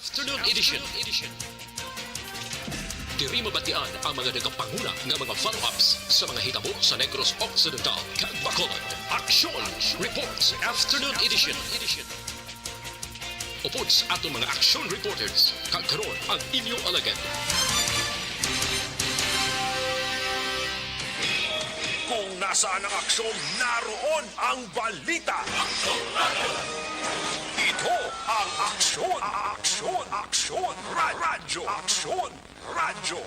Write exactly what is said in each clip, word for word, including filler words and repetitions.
Afternoon Edition. Diri mabatian ang mga nagapanguna nga mga follow-ups sa mga hitabo sa Negros Occidental kag Bacolod. Action Reports Afternoon Edition. Upod sa aton mga action reporters, kag karon ang inyo alagad. Kung nasaan ang aksyon, naroon ang balita. Ito ang Aksyon, Aksyon, Aksyon Ra- Radyo, Aksyon Radyo.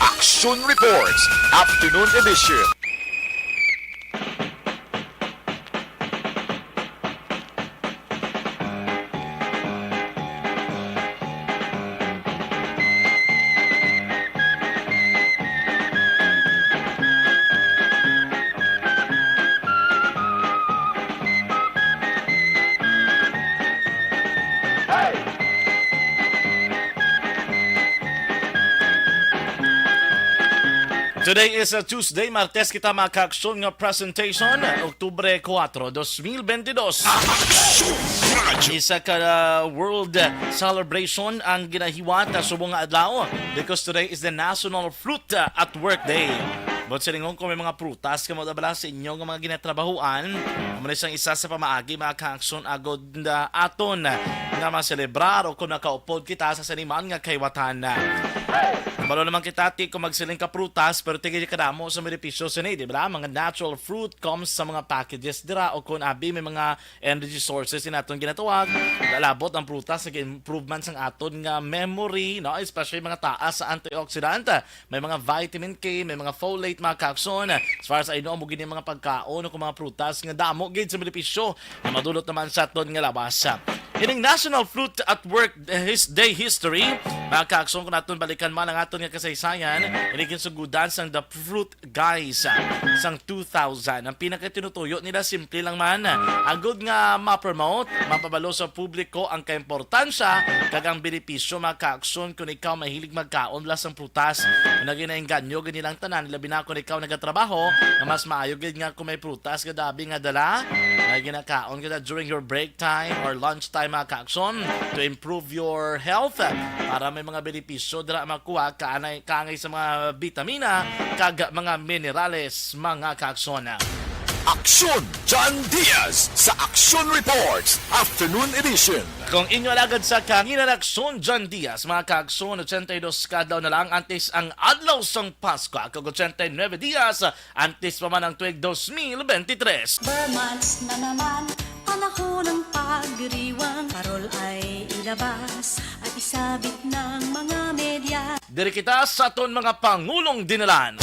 Action Reports, Afternoon Edition. Today is a Tuesday, Martes kita, mga kaaksyon, nga presentation, Oktubre kuwatro, dos mil bentidós. Aksyon Radyo. Isa ka, uh, world celebration ang ginahiwat, uh, subong nga adlaw, because today is the National Fruit, uh, at Work Day. But silingon ko, may mga prutas kamo da bala sa inyo nga mga ginatrabahuan. Amo na siyang isa sa pamaagi, mga kaaksyon, agod na aton nga maselebrar o kung nakaupod kita sa saniman nga kahiwatan. Kabalo naman kita, ti, kung magsiling ka prutas, pero tigay kadamo sa benepisyo sini, di ba? Mga natural fruit comes sa mga packages dira, o kung abi may mga energy sources in aton ginatawag. Lalabot ang prutas sa improvement sang aton nga memory, no? Especially mga taas sa antioxidant. May mga vitamin K, may mga folate, mga kaaksyon. As far as I know, amo gid ang mga pagkaon o kung mga prutas nga damo gid sa benepisyo nga madulot naman sa aton nga lawas. Ining National Fruit at Work His Day History, mga kaaksyon, kung aton balikan man ang aton nga kasaysayan, ini ginsugodan sang The Fruit Guys, ah, sang two thousand. Ang pinakatinutuyo nila simple lang man, ah, agud nga ma-promote, mapabalo sa publiko ang kaimportansya kag ang benepisyo, mga kaaksyon, kung ikaw mahilig magkaon lang sang prutas. Kung naginainganyo gid nilang tanan, labi na kung ikaw nagatrabaho, nga mas maayo gid nga kung may prutas nga dabi nga dala, nga ginakaon ka na during your break time or lunch time, mga kaaksyon, to improve your health, para may mga benepisyo dira makuha, kaanay, kaangay sa mga bitamina kag mga minerales, mga kaaksyon. Aksyon John Diaz sa Aksyon Reports Afternoon Edition. Kung inyo alagad sa kahanginan, Aksyon John Diaz, mga kaaksyon, ochenta y dos ka adlaw na lang antes ang adlaw sang Pasko, kag ochenta y nueve dias antes pa man ang tuig dos mil bente tres. Ber months na naman, panahon ng pagdiriwang. Parol ay ilabas at isabit ng mga media. Diri kita sa aton mga pangulong dinalan.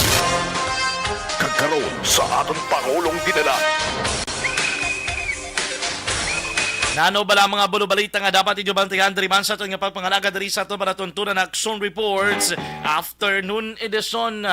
Kag karon sa aton pangulong dinalan. Nano bala ang mga bulobalita nga dapat inyo bantayan diri man sa aton nga pagpangalaga diri sa aton palatuntunan, Aksyon Reports Afternoon Edition?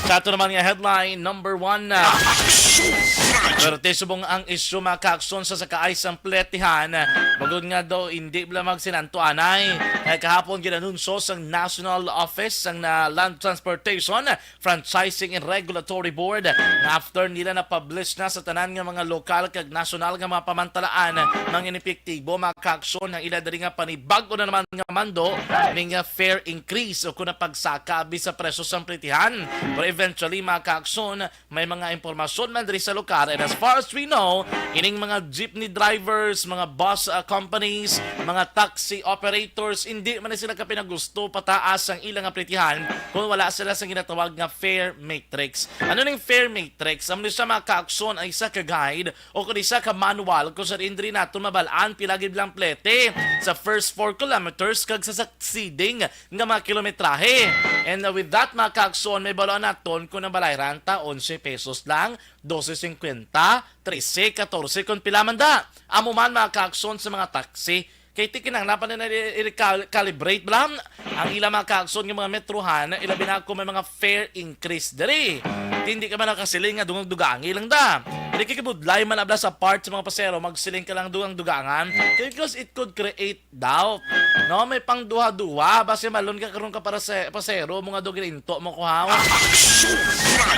Sa ato naman nga headline number one, ah, Aksyon Radyo. Perti subong ang isyu, mga kaaksyon, sa sakaay sang pletihan. Bangod nga daw hindi bala magsinanto anay. Kay kahapon ginanunsyo sang National Office sang na Land Transportation, Franchising and Regulatory Board nga after nila na-publish na sa tanan nga mga lokal kag nasyonal nga mga pamantalaan, manginepektibo, mga kaaksyon, ang ila diri nga panibag-o na naman nga mando ning, ah, fare increase o kung pagsaka abi sa presyo sang pletihan. Pero eventually, mga kaaksyon, may mga impormasyon man diri sa lugar, and as far as we know, ining mga jeepney drivers, mga bus, ah, companies, mga taxi operators, hindi man sila kapinagusto pataas ang ilang pletihan kung wala sila sa ginatawag nga fare matrix. Ano ning fare matrix? Amo ni siya, mga kaaksyon, ang isa ka guide o kung isa ka manual kung sa diin diri naton mabal-an pila gid lang plete sa first four kilometers kag sa succeeding nga mga kilometrahe. And, uh, with that, mga kaaksyon, may balo naton kung ang balayran ta, onse pesos lang, dose singkwenta, trese, katorse, kung pila man da. Amo man, mga kaaksyon, sa mga taxi, kay ti kinahanglan pa nila i-, i-cal-, calibrate bala ang ila, mga kaaksyon, nga mga metrohan, ilabi na kung may mga fare increase diri. hindi ka man nakasiling nga dungang-dugangi lang da. Hindi ka kabudlay man abla sa part sa mga pasero, magsiling ka lang dungang-dugangan. Because it could create doubt. No, may pangduha-duha. Basi malon ka karon ka para sa pasero mo nga do gininto mo ko haw.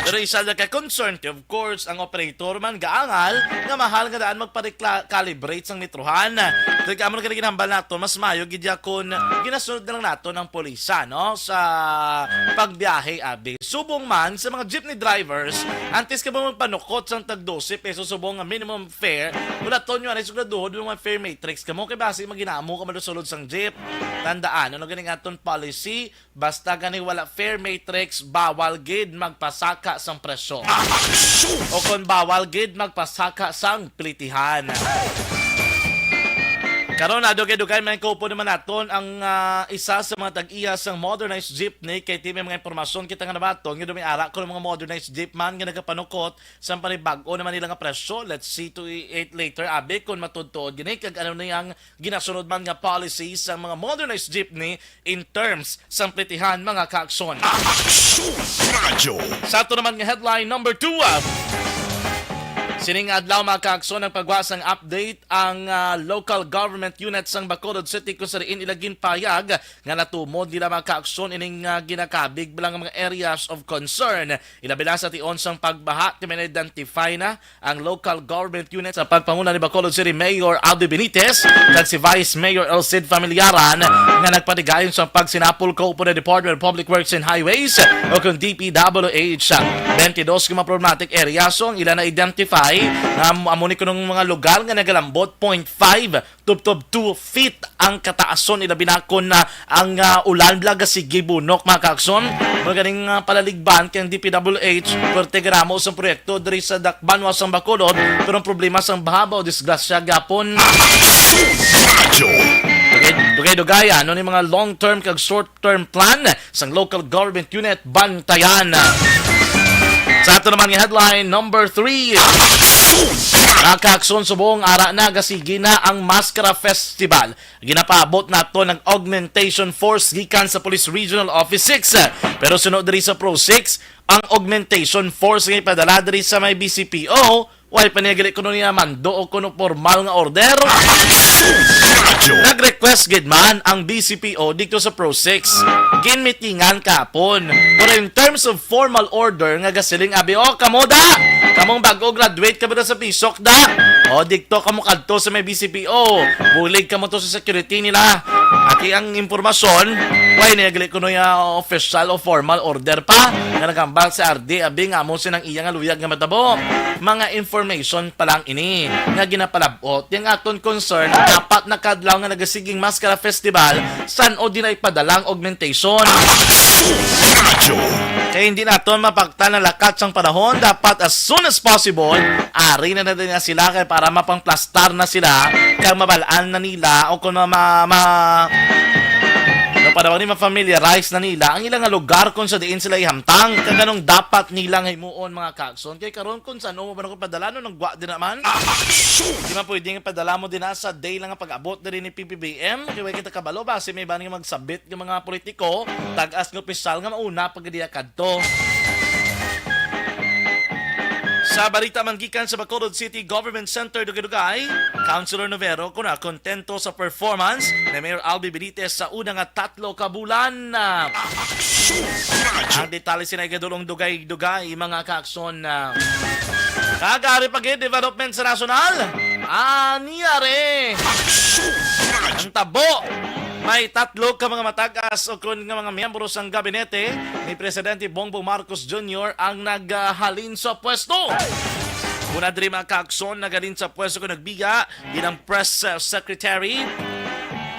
Pero isa na ka concern, of course, ang operator man gaangal nga mahal nga daan magpa-recalibrate sang metrohan. Kaya amo na gani ginhambal nato, mas mayo gid ya kun ginasunod na lang nato ng polisa, no, sa pagbiyahe, abi. Subong man sa mga jeepney drivers, antes ka ba magpanukot sang tag dose pesos subong nga minimum fare, wala to nyo anay siguraduhon yung mga fare matrix kamo kay basi maginamo ka malusulod sang jeep. Tandaan, ano ganing aton policy? Basta gani wala fare matrix, bawal gid magpasaka sang presyo. O kon bawal gid magpasaka sang plitihan. Karon, ah, dugay-dugay, may kupo naman naton ang, ah, isa sa mga tag-iya sang modernized jeepney, kay ti may mga impormasyon kita nga nabaton nga dumiara ko ng mga modernized jeep man nga nagapanukot sa panibag-o naman nila nga presyo. Let's see to it later, abi, kung matudtuod gini kag ano ni ang ginasunod man nga policy sa mga modernized jeepney in terms sang plitihan, mga kaakson. Aksyon Radyo. Sa ato naman nga headline number two, ah, sining adlaw, mga kaakson, ang pagwa sang update ang, ah, local government unit sang Bacolod City, kung sa diin ila ginpayag nga natumod nila, mga kaakson, ining, ah, ginakabig lang mga areas of concern. Ilabi na sa tion sang pagbaha, ti may na-identify na ang local government unit sa pagpanguna ni Bacolod City Mayor Albi Benitez kag si Vice Mayor El Cid Familiaran nga nagpatigayon sa pagsinapol kaupo na Department of Public Works and Highways o kung D P W H. Twenty-dos ka mga problematic areas ang ila na-identify nga am-, amo ni kunong mga lugar nga nagalambot point five tubtob two feet ang kataason, ilabi na kon, ah, ang, ah, ulan bala gasigi bunok, mga kaakson. Maganing, ah, palaligban kay ang D P W H, pwerte ganamo sa proyekto diri sa Dakbanwa sang Bacolod, pero ang problema sang baha ba o disgrasya gyapon. Aksyon Radyo. Dugay, dugay, dugay, ano ni mga long-term kag short-term plan sang local government unit bantayan. Sa ato naman nga headline number three, Aksyon Radyo. Nakaakson subong ara na gasigi na ang Maskara Festival. Ginapaabot nato ng augmentation force gikan sa Police Regional Office six. Pero suno diri sa Pro six, ang augmentation force nga ipadala diri sa may B C P O, way pa niya gali kuno niya mando o kuno formal nga order. Aksyon Radyo. Nag-request gid man ang B C P O dito sa Pro six. Ginmitingan kapon. Pero in terms of formal order nga gasiling abi, "O, kamo da! Kamong bago graduate kamo da sa P SOC da! O, dito kamo kadto sa may B C P O. Bulig kamo to sa security nila." Aki ang impormasyon, way niya gali kuno ya official o formal order pa nga nagambal sa R D, abi nga amo sinang iya nga luyag nga matabo. Mga information pa lang ini nga ginapalabot. Yang aton concern, apat na kadlaw nga nagasiging Maskara Festival, san-o din ay padalang augmentation? Aksyon Radyo. Kay hindi naton mapaktan ang lakat sang panahon, dapat as soon as possible, ari na na din na sila kay para mapangplastar na sila, kag mabalaan na nila, o kung ma-, ma-, ma-, ano pa daw ni, ma-familiarize na nila ang ilang nga lugar kung sa diin sila ihamtang, kag anong dapat nila nga himuon, mga kaakson. Kay karon, kung saan mo ba nagpadala, no, nagwa din naman. Aksyon! Di man pwede nga padala mo din na sa day lang ang pag-abot diri ni P B B M. Kay way kita kabalo, basi may iba nga magsabit nga mga politiko, tag-as nga opisyal nga mauna pag diya kadto. Sa balita man gikan sa Bacolod City Government Center, dugay-dugay, Councilor Novero, kuna kontento sa performance ni Mayor Albi Benitez sa una nga tatlo ka bulan. Aksyon Radyo. Ang detalye sina igadulong dugay-dugay, mga kaakson, na kagari pa gid development sa nasyonal. Ani ari. Aksyon Radyo. Ang tabo, may tatlo ka mga matagas o kun nga mga miyembro sang gabinete ni Presidente Bongbong Marcos Junior ang naghalin sa pwesto. Una diri, mga kaakson, naghalin sa pwesto kung nagbiya bilang press, uh, secretary,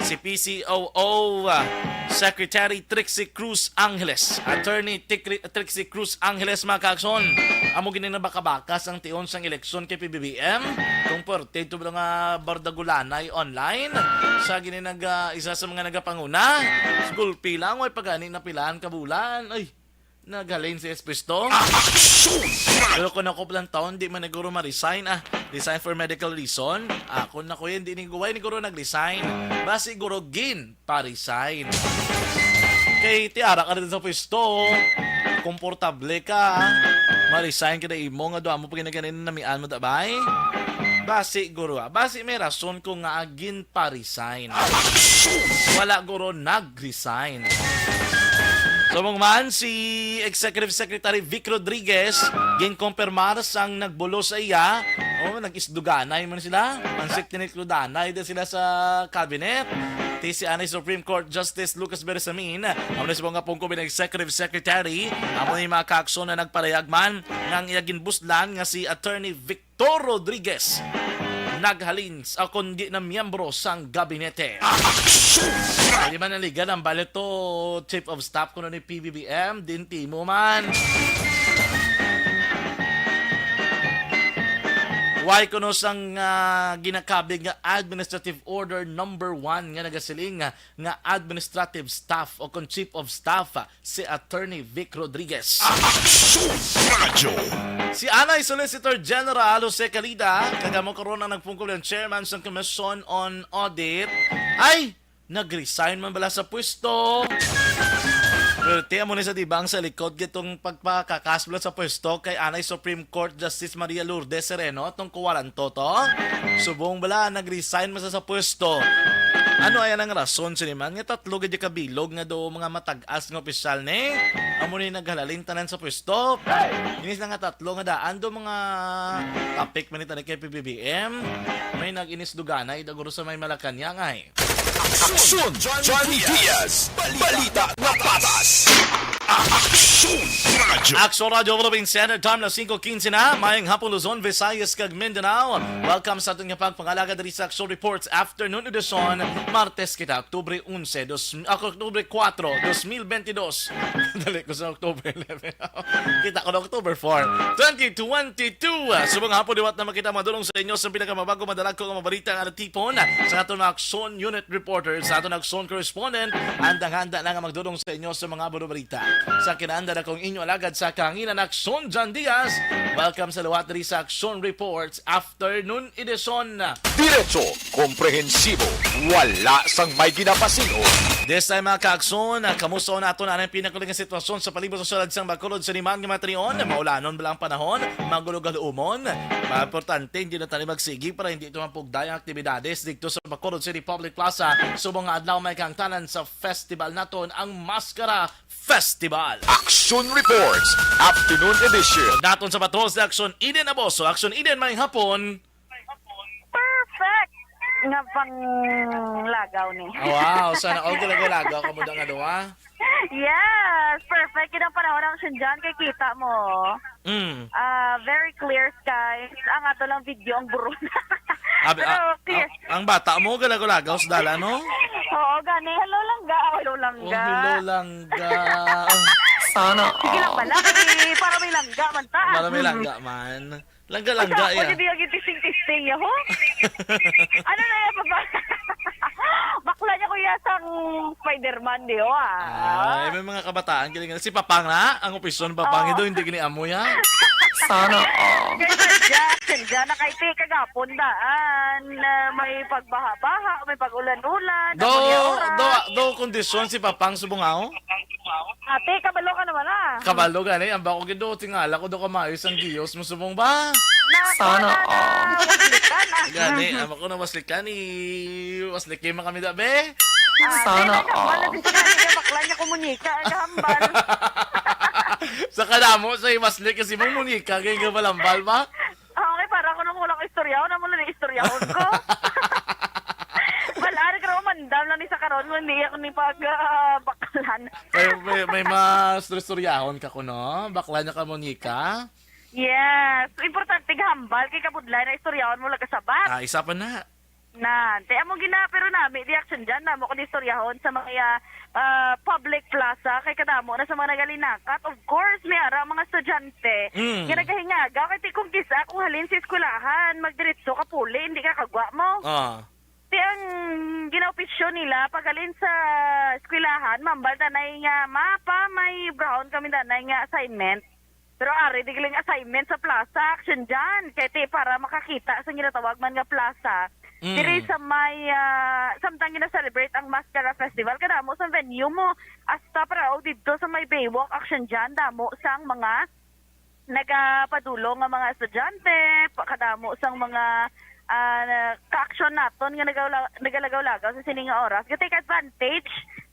si P C O O, uh, Secretary Trixie Cruz Angeles. Attorney Tikri-, Trixie Cruz Angeles, mga kaakson. Amo gini na baka-bakas ang tion sang eleksyon kay P B B M. Kung pwerte ito nga bardagulanay online, sa gini nag, ah, isa sa mga nagapanguna, gulpi lang, way pagani na pilaan ka bulan. Ay, naghalin si Espesto. Aksyon! Pero kung ako palang taon, di man naguro ma-resign, ah. Resign for medical reason. Ako na ko yan, di ni Guway ni Guro nag-resign. Ba siguro gin pa-resign. Kay tiara ka rin sa pwesto. Komportable ka, ah. Ma-resign ka na imo nga duha mo pa ginaganina namian mo, da, bay? Basi, guro, ah. Basi may rason ko nga agin pa-resign. Wala, guro, nag-resign. Subong man si Executive Secretary Vic Rodriguez, ginkompirmar sang nagbulo sa iya. Oh, nag-isduganay man sila. Mansik tinikludanay din sila sa cabinet. Ti si anay Supreme Court Justice Lucas Bersamin, amo na subong nga pungko bilang Executive Secretary, amo ni mga kaaksyon na nagparayag man nga ang iya ginbuslan nga si Attorney Victor Rodriguez naghalin sa kundi na miyembro sang gabinete. Action! Pwede man naligan ang ballot to Chief of Staff kuno ni P B B M, din timo man. Why kuno sang, ah, ginakabig nga Administrative Order number one nga nagasiling nga, nga administrative staff o kon chief of staff, ah, si Attorney Vic Rodriguez. Action Radio! Si anay Solicitor General Jose Calida, kag amo karon ang nagpungkol ang chairman sang Commission on Audit, ay nag-resign man bala sa pwesto. Pero ti amo ni sa, di ba, ang sa likod gitong pagpakakas bala sa pwesto kay anay Supreme Court Justice Maria Lourdes Sereno atong kuwaranto to. Subong bala nag-resign man sa, sa pwesto. Ano ay ang rason sini man nga tatlo gid ka bilog nga do mga matag-as nga opisyal ni? Amo ni naghalalin tanan sa pwesto. Inis na nga tatlo nga daan do mga topic man ni tani kay P B B M. May nag-inis duganay daguro sa may Malacañang ay. Aksyon, Johnny Diaz. Balita na patas. Aksyon Radio. Aksyon Radio Philippine Standard Time na singko quince na. Mayang hapon Luzon, Visayas, kag Mindanao. Welcome sa aton nga pagpangalaga diri sa Aksyon Reports Afternoon Edition. Martes kita, Oktubre onse, dos, ah, Oktubre kuwatro, dos mil benti dos. Dali ko sa October eleven. Kita ko na October four, twenty twenty-two. Subong hapon, liwat na makita madulong sa inyo sa pinakamabago, madalagko nga mga balita nga natipon sa aton mga Aksyon Unit Reporter, sa aton Aksyon Correspondent. Andang handa na nga magdulong sa inyo sa mga buno balita. Sa kinaanda na kong inyo alagad sa kahanginan, Aksyon John Diaz. Welcome sa liwat diri sa Aksyon Reports Afternoon Edition. Diretso, komprehensibo, wala sang may ginapasin-o. This time, mga kaaksyon, ah, kamusta naton ang pinakuli nga sitwasyon sa palibot sa syudad sang Bacolod sa liman nga mga tion? Maulanon ba lang panahon? Magulog-alumon? Importante, hindi na tayo magsigi para hindi ito mapugday ang aktibidades dito sa Bacolod City Public Plaza. Subong nga adlaw may kaangtanan sa festival naton, ang Maskara Festival. Action Reports, Afternoon Edition. Daton sa batos ni Action Eden Aboso. Action Eden, may hapon. Perfect nga panglagaw ni. Ah, wow, sana all gilagaw-lagaw ka mo da nga duwa. Yes, perfect. Yun ang panahon ng Sinjan, kay kita mo. Mm. Ah, very clear skies. Ang ato lang video, ang buron. Abi, Pero ah, clear. Ang, ang bata mo, galago-lagaw sa dala, no? Oo, gani. Hello, langga. Hello, langga. Oh, hello, langga. Sana Sige lang all. Pala, kay para may langga man ta. Para may langga man. Langga-langga, Basta ako, ya. Hindi yung testing-testing niya, ho? Ano na yan, papa? Bakla niya, kuya, sang Spider-Man, di ho, ah. Ay, may mga kabataan, galing na. Si Papang na, ang opisyon, Papang, Oh. ito, hindi gini amoy, ha? Sana all. Kaya dyan, dyan, nakaiti kagapon daan, na may pagbaha-baha, may pag-ulan-ulan, Do, ako niya oras. do, do kondisyon si Papang subong ako? Ate, kabalo ka naman, ah. Kabalo gani, ang bako gid do, tingala ko do ka maayos ang giyos mo subong ba? Na, Sana na, na, all. Waslikan, ah. Gani, ang bako na waslikan, i-wasliki man kami da, be. Ah, Sana te, nagkambal na all. Din sila, hindi ka bakla niya kumunika, ang kahambal. Sa kadamo, sa iwaslik, kasi mong munika, kaya ka malambal ba? Okay, para ako nang wala ko istorya, ako na muna na istoryahon ko. Wala, nagkaroon mandam lang ni sa karon, kung hindi ako ni pag, ah, baklan. May, may, may mas istoryahon ka kuno? Bakla niya ka, Monica? Yes. Importante, gahambal, kay kabudlay na istoryahon mo, lagasabat. Ah, isa pa na. Nan, te, amo gina, pero nami, di action dyan, namo ko ni istoryahon sa mga, ah, public plaza, kay kadamo na sa mga nagalinakat. Of course, may ara ang mga estudyante Mm. nga nagahingaga, kay ti kung kisa, kung halin sa eskwelahan, magdiretso ka puli, hindi ka kagwa mo. Ah. Ti ang ginaopisyon nila, pag halin sa eskwelahan, mambal tanay nga, "Mapa, may brown kami tanay nga assignment." Pero ari, di galing assignment sa plaza, action dyan. Kaya ti, para makakita sa ginatawag man nga plaza, Mm. Diri sa may, ah, samtang gina-celebrate ang Mascara Festival, kadamo sa venue mo, hasta para, oh, didto sa may Baywalk, Action Jan, damo sang mga nagapadulong nga mga estudyante, pa-, kadamo sang mga, ah, ka-action naton nga nagawla-, nagalagaw-lagaw sa sini nga oras. Ga-take advantage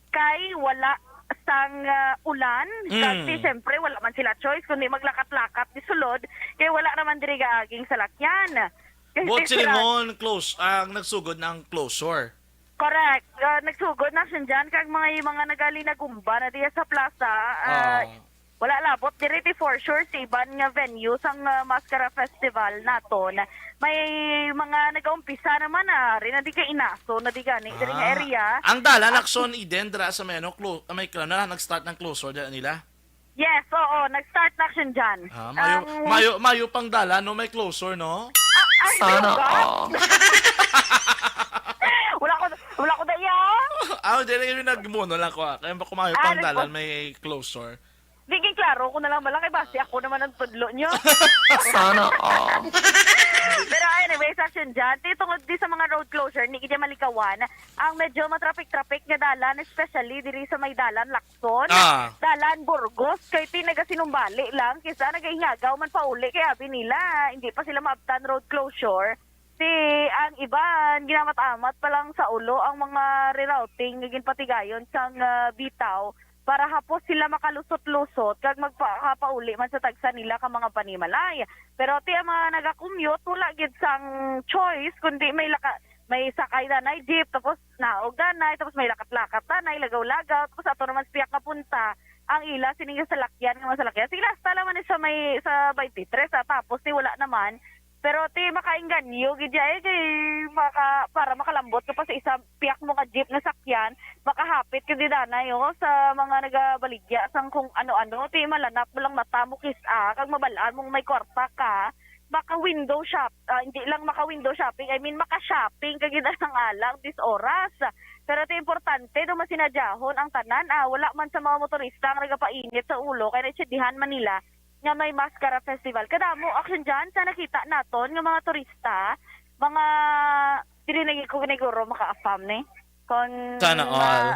kay wala sang, ah, ulan. Mm. Kasi, siyempre, wala man sila choice kundi maglakat-lakat di sulod, kay wala naman diri gaaging salakyan. Kay Buot sira- silingon, close, ang nagsugod na ang closure. Correct. Ah, nagsugod na siya dyan, kag mga, mga nagalinagumba na diya sa plaza. Ah, Oh. wala labot diri, ti for sure, sa iban nga venue sang, ah, Mascara Festival naton. May mga nagaumpisa naman na, rin na di ka inaso, na di gani, diri nga Ah. area. Ang dalan, Ah. Action Eden, dira sa may, ano, clo-, may, ano, nag-start ng closure dyan nila? Yes, oo. Nag-start na siya dyan. Ah, mayo, Ang mayo, mayo pang dalan, no? May closure, no? Ah, ay, Sana di ba? all. Wala ko, wala ko daya. Ah, dili, yung nagmuno lang ko, ah. Kaya ba kumayo Ah, pang nagpo- dalan, may closure? Di, klaro ko na lang, malang kay basi ako naman ang tudlo nyo. Sana all. Pero anyway, sa siya dyan, ti tungod di sa mga road closure, ni Gidya Malikawan, ang medyo matraffic-traffic nga dalan, especially diri sa may dalan, Lacson, Ah. dalan Burgos, kay ti nagasinumbali lang, kisa nagaingagaw man pauli, kay abi nila, hindi pa sila maabtan road closure. Ti ang iban, ginamat-amat pa lang sa ulo ang mga rerouting nga ginpatigayon sang, ah, bitaw para hapos sila makalusot-lusot kag magpakapauli man sa tagsa nila ka mga panimalay. Pero ti ang mga nagakumyot, wala gid sang choice, kundi may laka-, may sakay danay jeep, tapos naog danay, tapos may lakat-lakat danay, lagaw-lagaw, tapos ato naman sa piyak nga punta, ang ila, sining salakyan, nga mga salakyan. Sila, hasta lang man sa may, sa twenty-three, sa tapos, ti wala naman. Pero ti makaingganyo gid ya, eh, kay maka-, para makalambot ka pa sa isa piyak mo nga jeep nga sakyan, makahapit ka di danay, oh, sa mga nagabaligya sang kung ano-ano, ti malanap mo lang mata mo kis-a, kag mabalaan mong may kwarta ka, maka-window shop, ah, hindi lang maka-window shopping, I mean, maka-shopping ka gid ang alang dis oras. Pero ti importante do masinadyahon ang tanan, ah, wala man sa mga motorista ang nagapainit sa ulo, kay naintindihan man nila nga may Mascara Festival. Kadamo, Action Jan, sa nakita naton nga mga turista, mga, dili na ko giniguro maka-afam ni. Kon Sana ma-, all.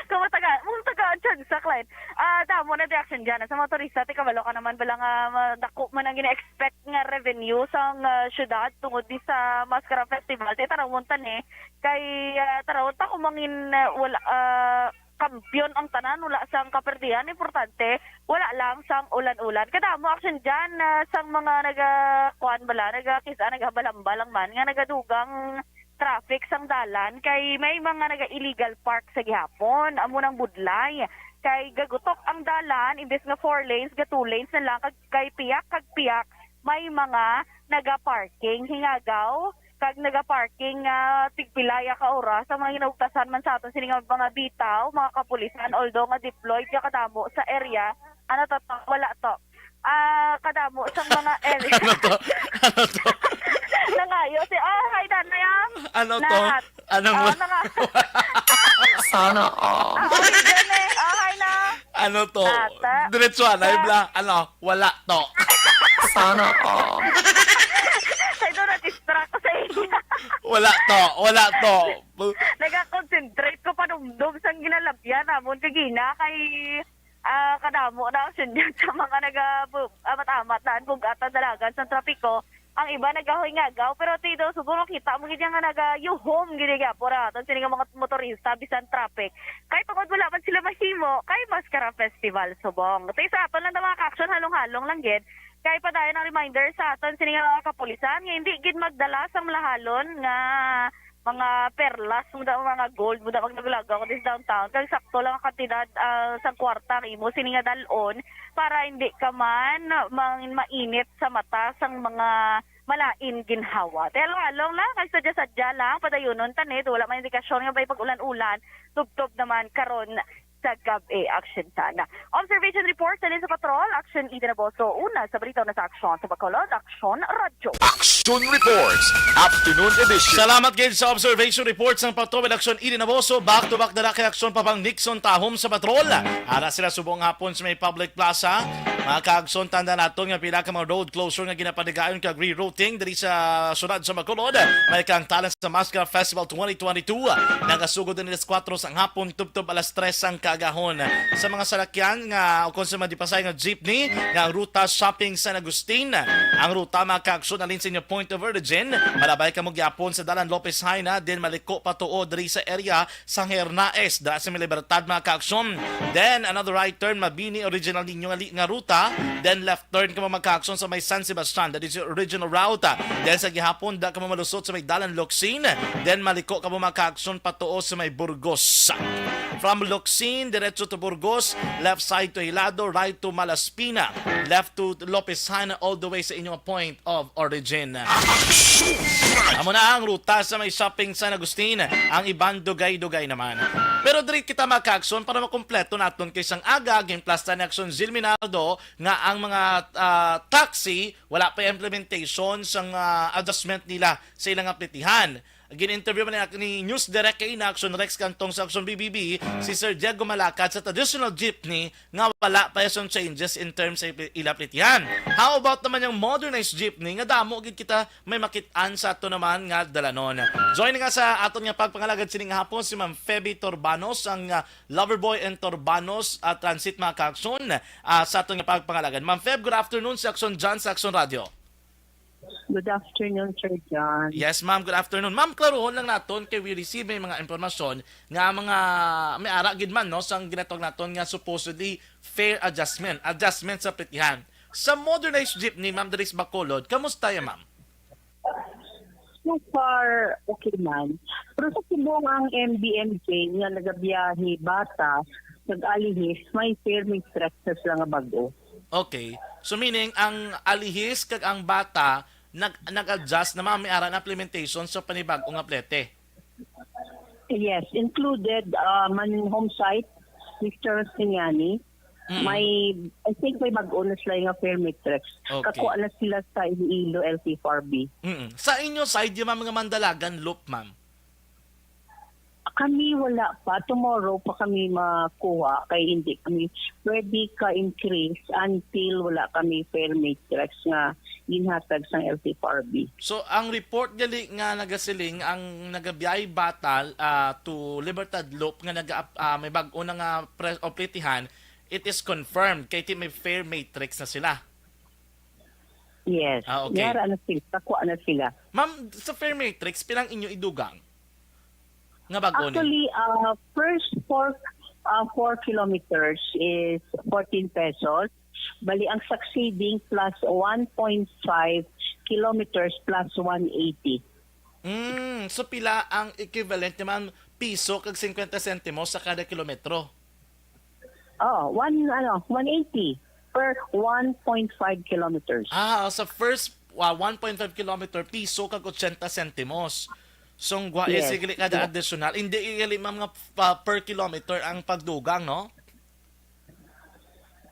kung mataga, kung taga Action sa client, ah, damo na di, Action Jan. Sa mga turista, ti kabalo ka naman bala nga madako man ang gina-expect nga revenue sang, ah, syudad tungod di sa Mascara Festival. Ti tarawon ta ni, kay, ah, tarawon ta kung mangin, ah, wala, ah, kampiyon ang tanan, wala sang kaperdihan. Importante, wala lang sang ulan-ulan. Kadamo, Action Jan, ah, sang mga naga-, kuan bala, naga-, kis-a, nagahambal-hambal lang man, nga nagadugang traffic sang dalan, kay may mga naga-illegal park sa gihapon, amo nang budlay. Kay gagutok ang dalan, imbes nga four lanes, ga two lanes na lang, kag kay piyak, kag piyak, may mga naga-parking. Hingagaw, kag naga-parking nga tigpilaya ka oras ang mga ginahugtasan man sa aton sini nga mga bitaw, mga kapulisan, although nga deployed ya kadamo sa area. Ano to, to? Wala to. Ah, kadamo sa mga area. Ano to? Ano to? Nangayo si, oh, hi, Danay, ah. Ano to? Nahat. Ano Oh, mo? nanga- Sana all. Ah, oh, hi, Danay. Oh, hi, na. Ano to? Ata. Diretso, ano, Ah. bla? Ano? Wala to. Sana all. Sa ito, na-distract ko sa iya. Wala to, wala to. Nag-concentrate ko panumdom sang ginalabyan namon kagina kay, ah, kadamo na ang sundyan sa mga naga-, bu-, amat-amat na bug-atan dalagan sa trapiko. Ang iba nagahingagaw, pero ti daw, siguro kita mo gid nga nagayuhom gid gihapon ra aton sini nga mga motorista bisan traffic. Kay tungod wala man sila mahimo, kay Mascara Festival subong. Ti sa aton lang daw mga ka-action, halong-halong lang gid. Kay padayon ang reminder sa aton sini nga mga kapulisan nga hindi gid magdala sang malahalon nga mga perlas, muda mga gold, muda maglagaw-lagaw ka sa downtown. Kag sakto lang ang kantidad, ah, sang kwarta ang imo sini nga dal-on para hindi ka man mang-, mainit sa mata sang mga malain ginhawa. Ti halong-halong lang, kag sadya-sadya lang, padayunon ta ni, wala may indikasyon nga may pag-ulan-ulan, tubtob naman karon sa gab-i, Action Jan. Observation report sa Linya sa Patrol, Action Eden Aboso, una sa balita, una sa aksyon, sa Bacolod, Action Radyo. Action Reports, Afternoon Edition. Salamat gid sa observation report sang Patrol, Action Eden Aboso. Back to back na na kay Action Papang Nixon Tahom sa Patrol. Ara sila subong hapon sa may public plaza. Mga kaagson, tanda naton nga pila ka mga road closure nga ginapaligayon kag rerouting diri sa syudad sa Bacolod. May kaangtalan sa Masca Festival twenty twenty-two. Nagasugod din alas kuwatro sang hapon tubtob alas tres sang kaagahon. Sa mga salakyan nga o kung sa mga dipasay nga jeepney nga ang ruta shopping San Agustin, ang ruta, mga kaagson, alin sa inyo point of origin, malabay kamo gyapon sa Dalan Lopez Jaena, then maliko pa tuod diri sa area sa Hernaez, dira sa may Libertad, mga kaagson. Then, another right turn, Mabini original ninyo nga, li- nga ruta. Then, left turn kamo, mga kaagson, sa may San Sebastian, that is your original route. Then, sa gihapon, da kamo malusot sa may Dalan Locsin. Then, maliko kamo, mga kaagson, patuo sa may Burgos. From Locsin, diretso to Burgos, left side to Hilado, right to Malaspina, left to Lopez Jaena, all the way sa inyong point of origin. Amo na ang ruta sa may shopping San Agustin, ang iban dugay-dugay naman. Pero diri kita, mga kaagson, para makumpleto naton kay sang aga, ginplasta ni Action Zil Minaldo nga ang mga, ah, taxi wala pa implementation sang, ah, adjustment nila sa ilang aplitihan. Gin-interview man ni, ni News Direct kay na Action Rex Cantong sa Action B B B, si Sir Diego Malacad sa traditional jeepney nga wala pa yung changes in terms sa ipi- ila plitihan. How about naman yung modernized jeepney nga damo gid kita may makit-an sa ato naman nga dalanon? Join nga sa aton nga pagpangalagad sining hapon si Ma'am Feby Torbanos, ang, ah, Loverboy and Torbanos, ah, Transit, mga kaagson, ah, sa aton nga pagpangalagad. Ma'am Feb, good afternoon sa Action John sa Action Radio. Good afternoon, Sir John. Yes, ma'am. Good afternoon. Ma'am, klaruhon lang naton kay we receive may mga impormasyon nga mga may ara gid man, no, sang ginatawag naton nga supposedly fare adjustment, adjustment sa plitihan. Sa modernized jeepney, ma'am, diri sa Bacolod, kamusta ya, ma'am? So far, okay man. Pero sa subong ang M B M J nga nagabiyahe bata, nag-alihis, may fare matrix na sila nga bago. Okay. So meaning, ang alihis kag ang bata nag nag-adjust na, ma'am, may ara na implementation sa panibag-o nga plete. Yes, included, ah, man home site, Mister Siniani. Mm. May, I think may bago na sila nga fare matrix. Okay. Kakuha na sila sa Iloilo L T four B. Mm. Sa inyo side, yung mga Mandalagan Loop, ma'am? Kami wala pa. Tomorrow pa kami makuha kay hindi kami pwede ka-increase until wala kami fare matrix nga ginhatag sang L T four B. So, ang report gali nga nagasiling ang nagabiyahe bata, ah, to Libertad Loop nga naga, ah, may bag-o na nga pre-, o plitihan, it is confirmed kay ti may fare matrix na sila. Yes. Ah, okay. Yara na sila, kakuha na sila. Ma'am, sa fare matrix, pilang inyo idugang nga bag-o ni? Actually, uh, first four, uh, four kilometers is fourteen pesos. Bali, ang succeeding plus one point five kilometers plus one eighty. Mm, so pila ang equivalent ni, ma'am, piso kag singkwenta sentimos sa kada kilometro? Oh, one, ano, one eighty per one point five kilometers. Ah, sa first, ah, one point five kilometer, piso kag ochenta sentimos. So, ang gwa-, yes, sige, kada additional. Hindi gali, ma'am, nga pa-, per kilometer ang pagdugang, no?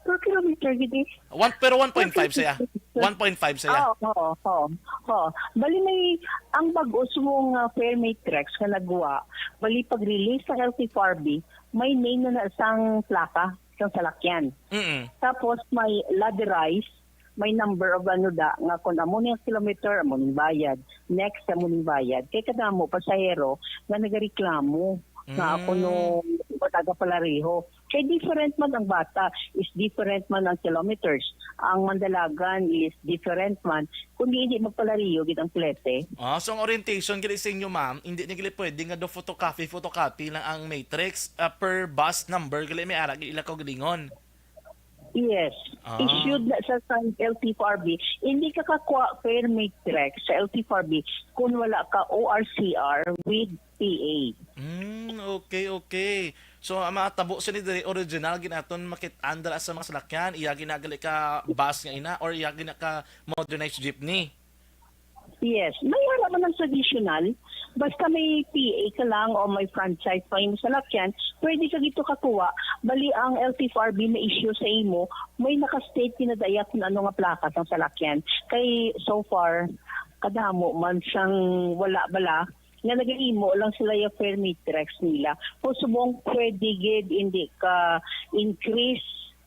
Per kilometer, gidi. One, pero one point five saya. One point five saya. Oo, oo, oo, oo. Bali may, ang bag-o subong nga fare matrix nga nagwa, bali pag-release sa L T four B, may name na, na sang plaka, sang salakyan. Mm-mm. Tapos may ladderized, may number of ano da, nga kung amo ni ang kilometer, amo ning bayad. Next, amo ning bayad. Kay kadamo, pasahero, nga nagareklamo nga ako, mm, no, wala ka palareho. Kay different man ang bata, is different man ang kilometers. Ang Mandalagan is different man. Kundi hindi magpalareho gid ang plete. Ah, so ang orientation gid sa inyo, ma'am, hindi ni gid pwede nga do photocopy, photocopy lang ang matrix, ah, per bus number gali may ara gid ila kaugalingon. Yes. Ah. Issued na sa, sa L T four B. Hindi ka kakuha fare matrix sa L T four B kung wala ka O R C R with P A. Mm, okay, okay. So, ang mga tabo sini diri original ginaton makit-an dira sa mga salakyan, iya ginagali ka bus nga ina or iya gina ka modernized jeepney? Yes, may ara man ang traditional. Basta may P A ka lang o may franchise pa yung salakyan, pwede ka gito kakuha. Bali, ang L T four B na issue sa imo, may naka-state kinadaya kung ano nga plaka sang salakyan. Kay so far, kadamo man sang wala bala, nga nagahimo lang sila yung fare matrix nila. Kung subong pwede gid, hindi ka increase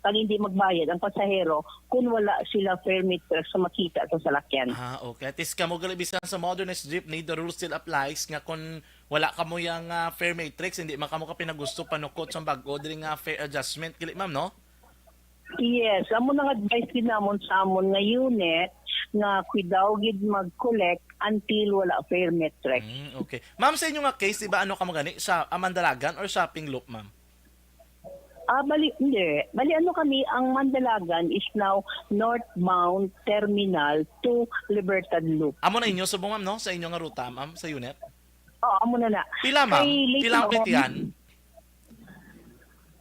ang hindi magbayad ang pasahero kung wala sila fare matrix sa makita sa salakyan. Ah, okay. At least kamo gali, bisan sa modernized jeepney, the rule still applies nga kung wala kamo yang, ah, fare matrix, hindi man kamo ka pinagusto panukot sa bag-o diri nga fare adjustment, gali, ma'am, no? Yes, amo nang advice din namon sa amon nga unit nga kwi daw gid mag-collect until wala fare matrix. Mm, okay. Ma'am, sa inyo nga case, di ba, ano kamo gani, sa Amandalagan or Shopping Loop, ma'am? Ah, bali, hindi. Bali, ano kami, ang Mandalagan is now northbound terminal to Libertad Loop. Amo na inyo subong, ma'am, no? Sa inyo nga ruta, ma'am, sa unit? Oo, amo na na. Pila, ma'am? Kay late Pila ang na ako. Plitihan?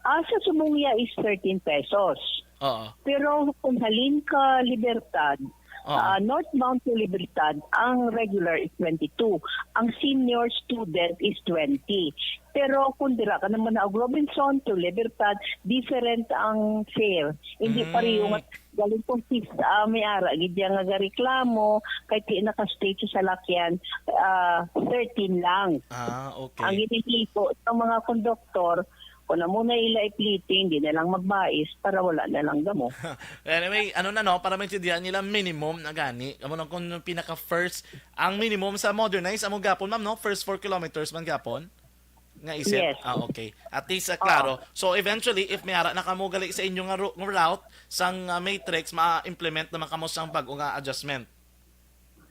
Ah, sa Sumungia is thirteen pesos. Oo. Pero kung halin ka Libertad, Oo. ah, northbound to Libertad, ang regular is twenty-two. Ang senior student is twenty. Pero kung dira ka naman na og Robinson to Libertad, different ang fare. Hindi Mm. pareho nga galing kung sis, ah, may ara gid diya nga gareklamo, kay ti naka-state sa salakyan, ah, thirteen lang. Ah, okay. Ang ginihiko sa mga konduktor, kung amo na ila ipliti, hindi na lang magbais para wala na lang gamo. Anyway, ano na, no, para maintindihan nila, minimum na gani. Amo na kung pinaka first, ang minimum sa modernized, amo gapon, ma'am, no? First four kilometers man gapon? Nga isip? Yes. Ah, okay. At least, ah, Oo. klaro. So, eventually, if may ara na kamo gali sa inyo nga ru-, nga route, sang, ah, matrix, ma-implement naman kamo sang bag-o nga adjustment?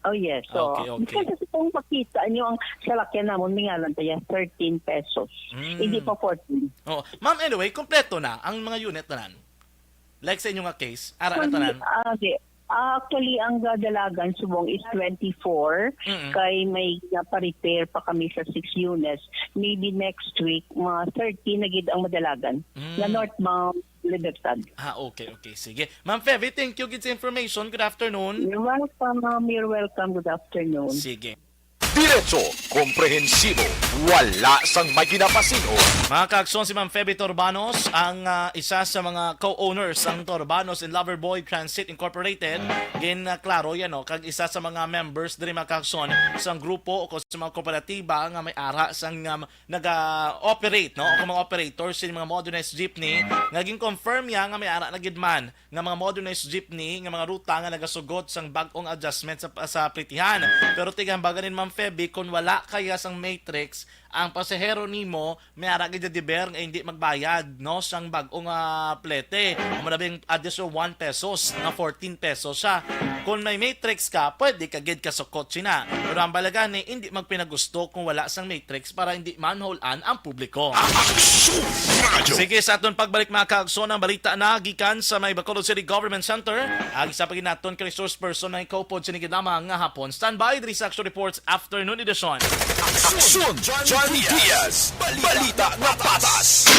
Oh, yes. So, Okay, okay. Kasi kung makita nyo ang salakyan namon, mingalan tayo, thirteen pesos. Mm. Hindi pa fourteen. Oh, ma'am, anyway, kompleto na ang mga unit tanan. Like sa inyo nga case, ara na Actually, tanan. ah, di. Ah, actually, ang Gadalagan subong is twenty-four, Mm-mm. kay may napa-repair pa kami sa six units. Maybe next week, mga thirty na gid ang madalagan Mm. na northbound Libertad. Ah, okay, okay. Sige. Ma'am Feby, thank you gid sa information. Good afternoon. You're welcome, ma'am. You're welcome. Good afternoon. Sige. Diretso, komprehensibo, wala sang may ginapasin-o. Mga kaagsoon, si Ma'am Feby Torbanos, ang, ah, isa sa mga co-owners sang Torbanos and Loverboy Transit Incorporated. Gin, ah, klaro yan, no? Kag isa sa mga members diri, mga kaagsoon, sang grupo o sa mga kooperatiba nga may ara sang, um, naga-operate, no? O kung mga operators sa mga modernized jeepney, nga gin-confirm niya nga may ara na gid man nga mga modernized jeepney nga mga ruta nga nagasugot sang bag-ong adjustment sa, sa plitihan. Pero tigambagan ni Ma'am Feby, kung wala kaya sang matrix ang pasahero nimo, may ara gid deber nga hindi magbayad, no, sang bag-ong, ah, plete. Amo na bang additional one pesos, nga fourteen pesos siya. Kung may matrix ka, pwede ka gid kasukot sina. Pero ang balagan ni, hindi magpinagusto kung wala sang matrix para hindi manhol-an ang publiko. Aksyon Radyo. Sige, sa aton pagbalik, mga kaagsoon, ang balita na gikan sa may Bacolod City Government Center. Ag sa paginaton kay resource person na ikaupod sa nigid lamang nga hapon. Standby diri sa Action Reports Afternoon Edition. Aksyon Johnny Diaz. Balita nga patas.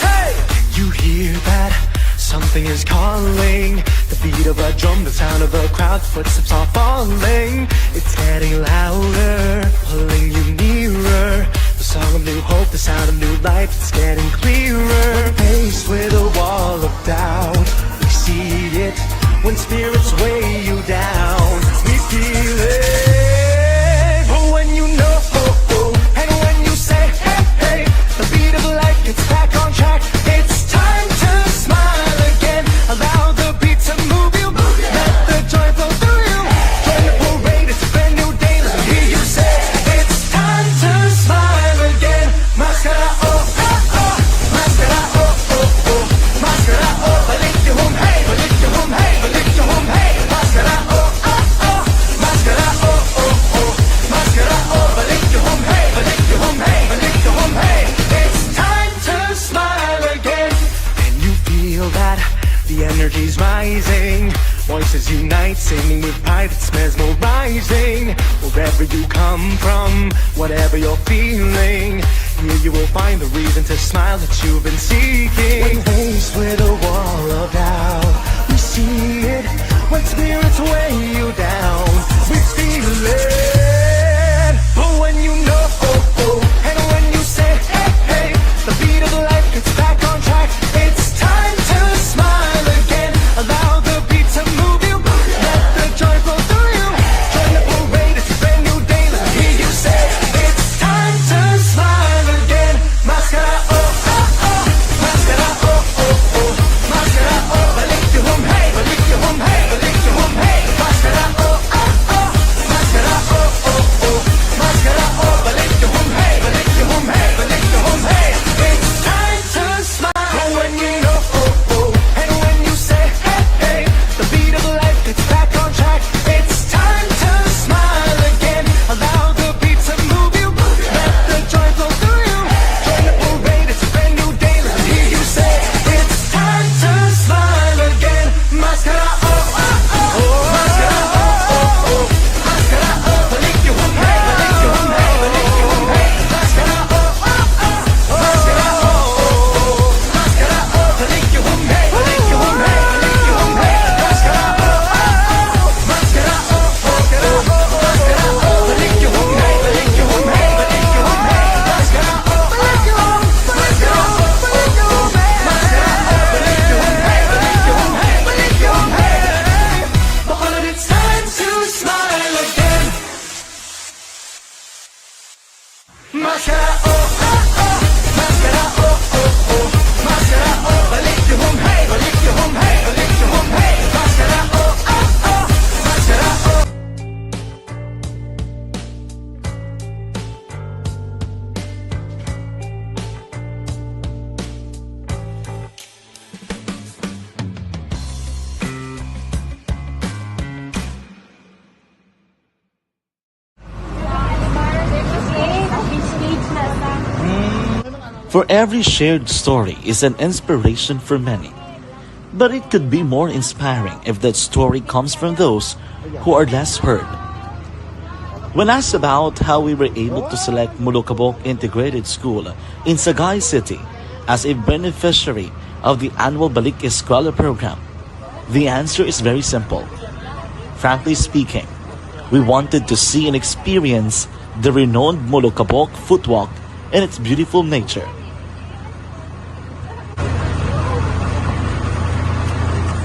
Hey! You hear that? Something is calling. The beat of a drum, the sound of a crowd, footsteps are falling. It's getting louder, pulling you nearer. The song of new hope, the sound of new life, it's getting clearer. When faced with a wall of doubt, we see it. When spirits weigh you down, we feel it. But when you know, and when you say, hey, hey, the beat of life gets back on track. It's time to smile again. Allow the beat to move you. Let the joy flow through you. Join the parade, it's a brand new day. Let me hear you say, it's time to smile again. Maskara, oh, oh, oh. Maskara, oh, oh, oh. Maskara, oh, balik yung hum, hey, balik yung hum, hey, balik yung hum, hey. Maskara, oh, oh, oh. Maskara, oh, oh, oh. Maskara, oh, balik yung hum, hey, balik yung hum, hey, balik yung hum, hey. It's time to smile again. Can you feel that? The energy's rising. Voices unite, singing with pride, it's mesmerizing. Wherever you come from, whatever you're feeling, here you will find the reason to smile that you've been seeking. When faced with a wall of doubt, we see it. When spirits weigh you down, we feel it. But when you know, oh, oh, Maskara, oh, oh, oh. Maskara, oh, oh, oh. Maskara, oh, balik yung home, hey. Balik yung home, hey. Balik yung home, hey. Maskara, oh, oh, oh. Maskara, oh. For every shared story is an inspiration for many. But it could be more inspiring if that story comes from those who are less heard. When asked about how we were able to select Molokabok Integrated School in Sagay City as a beneficiary of the annual Balik Eskwela program, the answer is very simple. Frankly speaking, we wanted to see and experience the renowned Molokabok footwalk and its beautiful nature.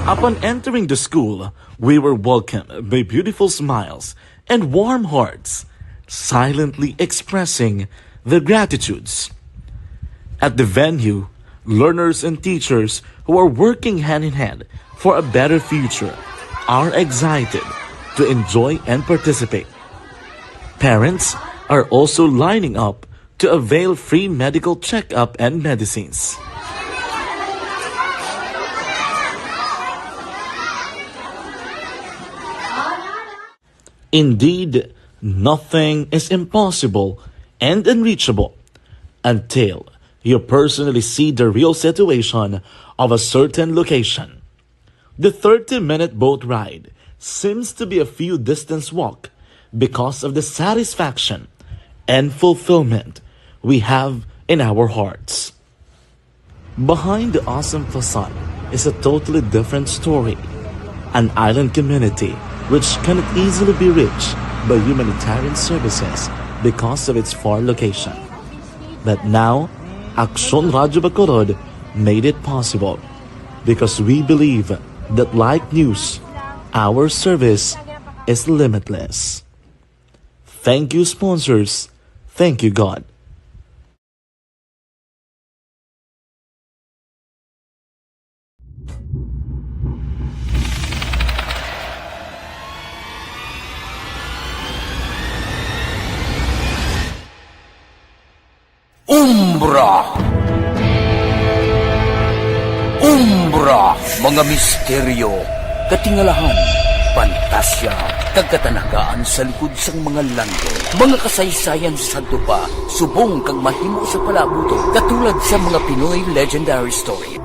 Upon entering the school, we were welcomed by beautiful smiles and warm hearts, silently expressing their gratitudes. At the venue, learners and teachers who are working hand in hand for a better future are excited to enjoy and participate. Parents are also lining up to avail free medical checkup and medicines. Indeed, nothing is impossible and unreachable until you personally see the real situation of a certain location. The thirty-minute boat ride seems to be a few distance walk because of the satisfaction and fulfillment we have in our hearts. Behind the awesome facade is a totally different story. An island community which cannot easily be reached by humanitarian services because of its far location. But now, Aksyon Radyo Bacolod made it possible because we believe that like news, our service is limitless. Thank you, sponsors. Thank you, God. Umbra. Umbra, mga misteryo, katingalahan, pantasya, kag katanagaan sa likod sang mga landong. Mga kasaysayan sadto pa, subong kag mahimo sa palabuton, katulad sa mga Pinoy legendary story.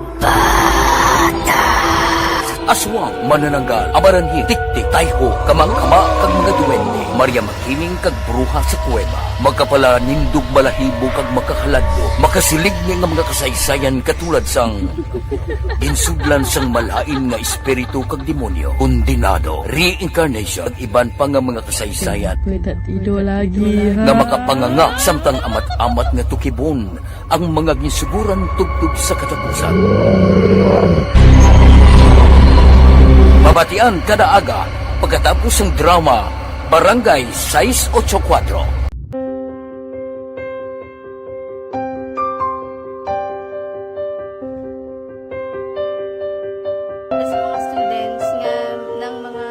Aswang, manananggal, amaranhil, tiktik, tayho, kamakama, kag mga duwende, Maria Makiling, kag bruha sa kuweba. Makapalanindog, balahibo, kag makakaladlok, makasiling ni nga mga kasaysayan katulad sang ginsudlan sang malain nga espiritu kag demonyo, kondenado, reincarnation, kag iban pa nga mga kasaysayan May tatido lagi, ha? nga makapanganga samtang amat-amat nga tukibon ang mga ginsuguran tubtob sa katapusan. Mabatian kada aga pagkatapos sang drama Barangay sais ocho kuwatro. Sa mga students nga nang mga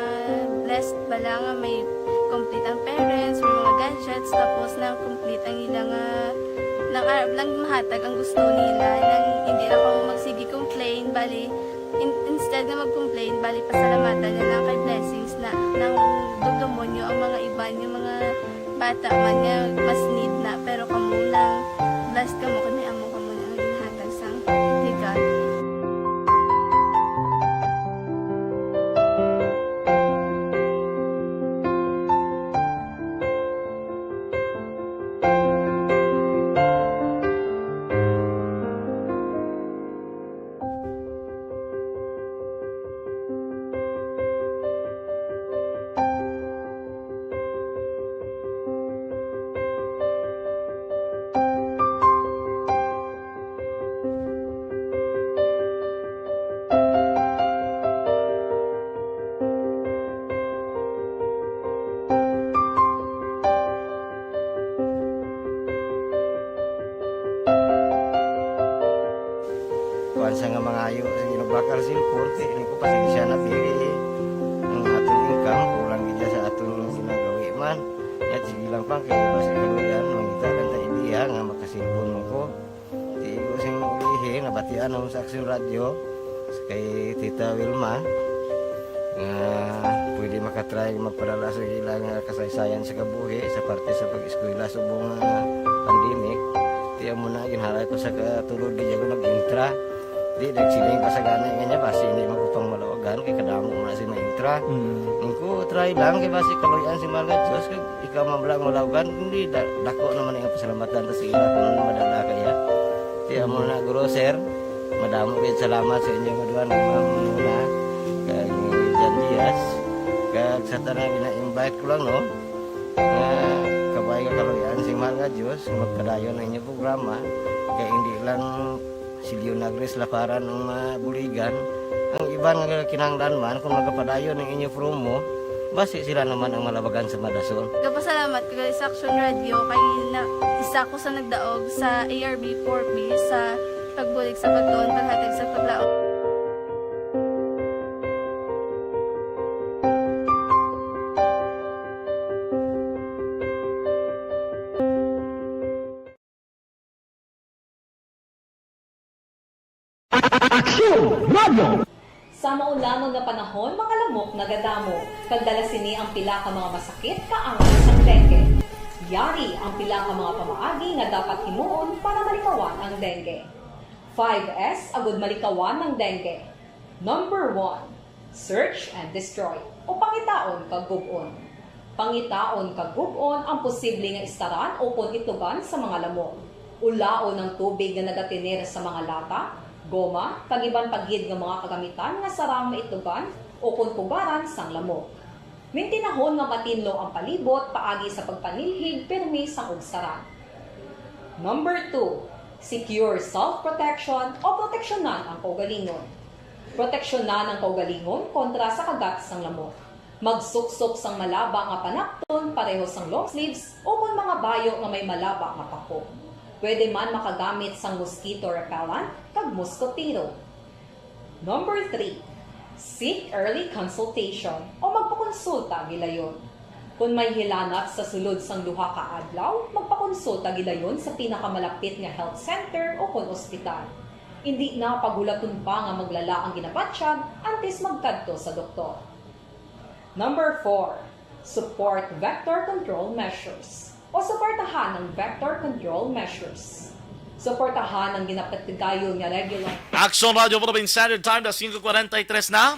blessed bala nga may complete ang parents, may mga gadgets, tapos nang complete ang ila nga, nang, ah, nang mahatag ang gusto nila, nang hindi na kamo magsige complain, bali, in-, instead nga mag-complain, bali, pasalamatan na lang kay blessings na, nang dumdumo nyo ang mga iban, yung mga bata man nga mas need na, pero kamo lang, blessed kamo kay may amo kamo na nga ginhatag sang regalo. Sa nga mangayo sa ginabakal cellphone, kay ini ko pasensya na, pili ang aton income, kulang gid sa aton ginagawi man. Yat sige lang pa, kay basi kaluyan, mangita lang ta ideya nga makasilpon mo ko. Di ko sing ulihi, nabatian naman sa Action Radio, kay Tita Wilma, nga pwede makatry magpadala sa ila nga kasaysayan sa kabuhi sa parte sa pag-eskwela subong nga pandemic. Tiyan mo na, ginharay ko sa katulog, di ako nag-intra. Di, nagsiling ka sa gani nga niya, basi hindi man ko pang malawagan, kay kadamo mo na si maintra. Mm. Ang ko, try lang, kay basi kaluyan si Mahal nga Diyos, kag ikaw man lang malawagan, hindi, da-, dako naman ang pasalamatan ta sa ila kung madala kaya. Tiyan mo na, Guro, Sir, madamo kayo salamat sa inyo nga duha, ni Ma'am Muna, kag ni Jan Diaz, kag sa tanan, ina-invite ko lang, no? Nga kabay nga kaluyan sing Mahal nga Diyos, nga magpadayon ang inyong programa, kay hindi lang si Leonagris Laparan ang mabuligan, ang iban nga kinahanglan man, kung magapadayon ang inyong promo, basi sila naman ang malabagan sa madason. Gapasalamat ko sa Action Radio kay na, isa ko sa nagdaog sa A R B four B sa pagbulig sa pagtuon, paghatag sa paglaom. Aksyon Radio! Sa maulamang nga panahon, mga lamok nagadamo, kag dala sini ang pila ka mga masakit kaangay sang dengue. Yari ang pila ka mga pamaagi nga dapat himuon para malikawan ang dengue. Five S agud malikawan ang dengue. Number one, search and destroy, o pangitaon kag gub-on. Pangitaon kag gub-on ang posible nga istaran ukon itlugan sa mga lamok. Ulaon ang tubig nga nagatener sa mga lata, goma, kag iban pa gid nga mga kagamitan nga sarang maitlugan ukon pugaran sang lamok. Mintinahon nga matinlo ang palibot paagi sa pagpanilhig pirmi sang ugsaran. Number two, secure self-protection o proteksyonan ang kaugalingon. Proteksyonan ang kaugalingon kontra sa kagat sang lamok. Magsuksok sang malaba nga panapton pareho sang long sleeves ukon mga bayo nga may malaba nga pako. Pwede man makagamit sang mosquito repellent kag mosquitero. Number three, seek early consultation o magpakonsulta gilayon. Kon may hilanat sa sulod sang duha ka adlaw, magpakonsulta gilayon sa pinakamalapit nga health center ukon ospital. Indi na paghulaton pa nga maglala ang ginabatyag antes magkadto sa doktor. Number four, support vector control measures o suportahan ang vector control measures. Suportahan ang ginapatigayon nga regular. Aksyon Radio Philippine Standard Time, alas singko kwarenta y tres na.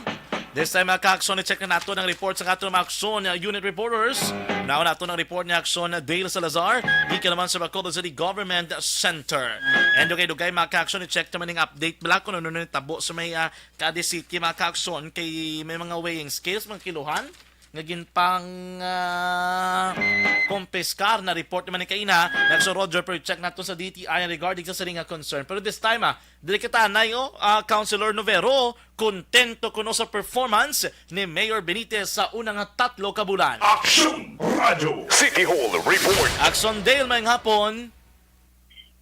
This time, mga ka-aksyon, i-check na nato ang report sa aton mga aksyon, uh, unit reporters. Naon nato ang report ni Aksyon Dale Salazar, gikan naman sa Bacolod City Government Center. And dugay-dugay, mga ka-aksyon, i-check naman ang update bala kung ano na nitabo sa may, uh, Cadiz City, mga ka-aksyon, kay may mga weighing scales, mga kiluhan nga ginpang, ah, kompiskar. Na-report naman ni kaina, Nagso Roger, pero check nato sa D T I regarding sa sining nga concern. Pero this time, ah, dili kita anay, oh, ah, Councilor Novero, kontento kuno sa performance ni Mayor Benitez sa una nga tatlo ka bulan. Action Radio City Hall Report. Action Dale, maayong hapon.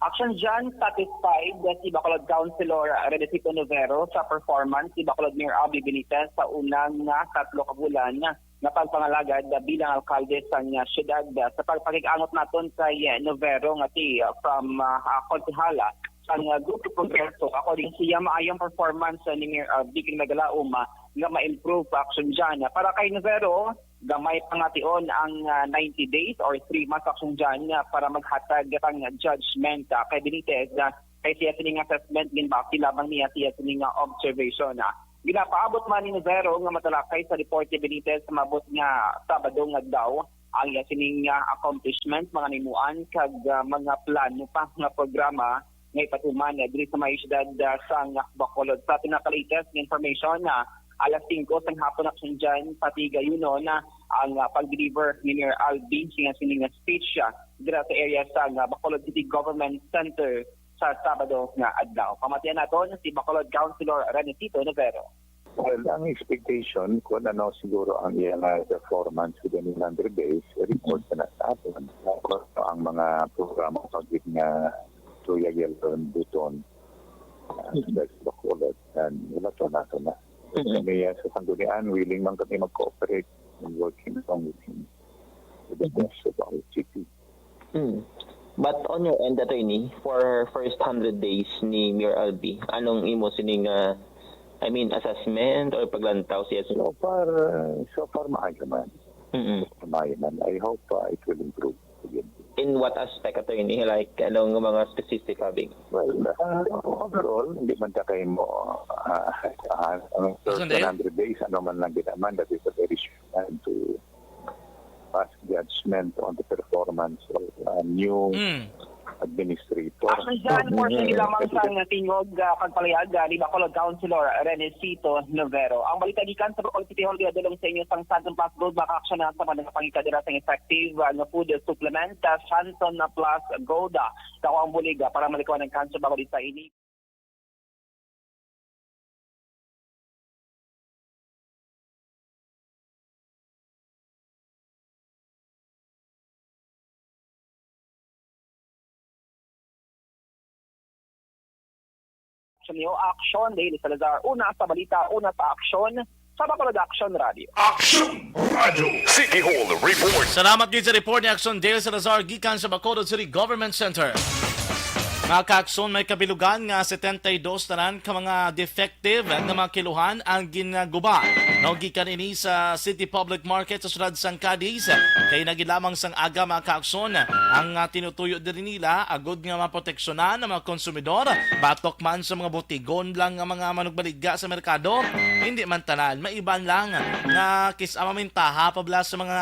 Action John, satisfied si Bacolod Councilor Renesito Novero sa performance ni Bacolod Mayor Abby Benitez sa unang nga tatlo ka bulan nga pagpangalagad bilang alkalde sang siyudad. Sa pagpakig-angot naton kay Novero nga si, uh, from, uh, uh, konsehala sang, uh, Grupo Progreso, according siya, maayong performance, uh, ni Mayor Abby kag nagalaom, uh, nga ma-improve pa, Action John. Para kay Novero, gamay pa nga tion ang, ah, ninety days or three months, Action John, ah, para maghatag sang judgment, ah, kay Benitez, ah, kay siya sining assessment ginbase lamang niya siya sining, ah, observation, ah. Ginapaabot man ni Novero nga matalakay sa report ni Benitez sa maabot nga Sabado nga adlaw ang iya sining, ah, accomplishment, mga nahimuan, kag, ah, mga plano pa nga programa nga ipatuman, ah, diri sa may siyudad, ah, sang Bacolod. Sa pinaka-latest nga information, ah, alas singko sang hapon, Action John, patigayunon na ang, ah, pag-deliver ni Mayor Albi sing sining nga speech, ah, dira sa area sang, ah, Bacolod City Government Center sa Sabado nga adlaw. Pamatian naton si Bacolod Councilor Renesito Novero. Well, ang expectation, kung ano siguro ang iya nga performance within one hundred days, report na sa aton. Kung ano ang mga programa pag nga tuyag yan buton. uh, that's the whole lot. And wala to nato na. Mm-hmm. Kami, uh, sa Sanggunian, willing man kami mag-cooperate and working along with him with the best of our city. Mm. But on your end, attorney, for first hundred days ni Mayor Albee, anong imo sining, ah, I mean, assessment or paglantaw siya sa So far, uh, so far, maayo man. Mm-mm. So far, maayo man. I hope, uh, it will improve again. In what aspect, attorney? Like, anong mga specific, abi? Well, uh, overall, hindi man ta kay mo, uh, uh, ang Gusto first nila yun? One hundred days, ano man lang ginaman, that is a very short time to pass judgment on the performance of a new Mm. administrator. Action dyan, portion Mm. lamang sang tingog, ah, pagpalihag, ah, ni Bacolod Councilor Renesito Novero. Ang balita gikan sa Bacolod City Hall, gipadulong sa inyo sang Santon Plus Gold, makaaksyon na sa mga nagapangita dira sang effective, ah, nga food supplement, ah, Santon Plus Gold, ah. Dako ang bulig, ah, para malikawan ang cancer bangod sa ini. Sa niyo, aksyon, Dale Salazar. Una sa balita, una sa aksyon, sa Bacolod Action Radio. Action Radio. City Hall Report. Salamat gid sa report ni Action Dale Salazar gikan sa Bacolod City Government Center. Mga kaaksyon, may kabilugan nga setenta y dos tanan ka mga defective nga mga kiluhan ang ginaguba. No, gikan ini sa City Public Market sa siyudad sang Cadiz. Kay nagin lamang sang aga, mga kaaksyon, ang, ah, tinutuyo diri nila agud nga maproteksyonan ang mga konsumidor batok man sa mga butigon lang nga mga manugbaligya sa merkado. Hindi man tanan, may iban lang nga kis-a mamintaha pa bala sa mga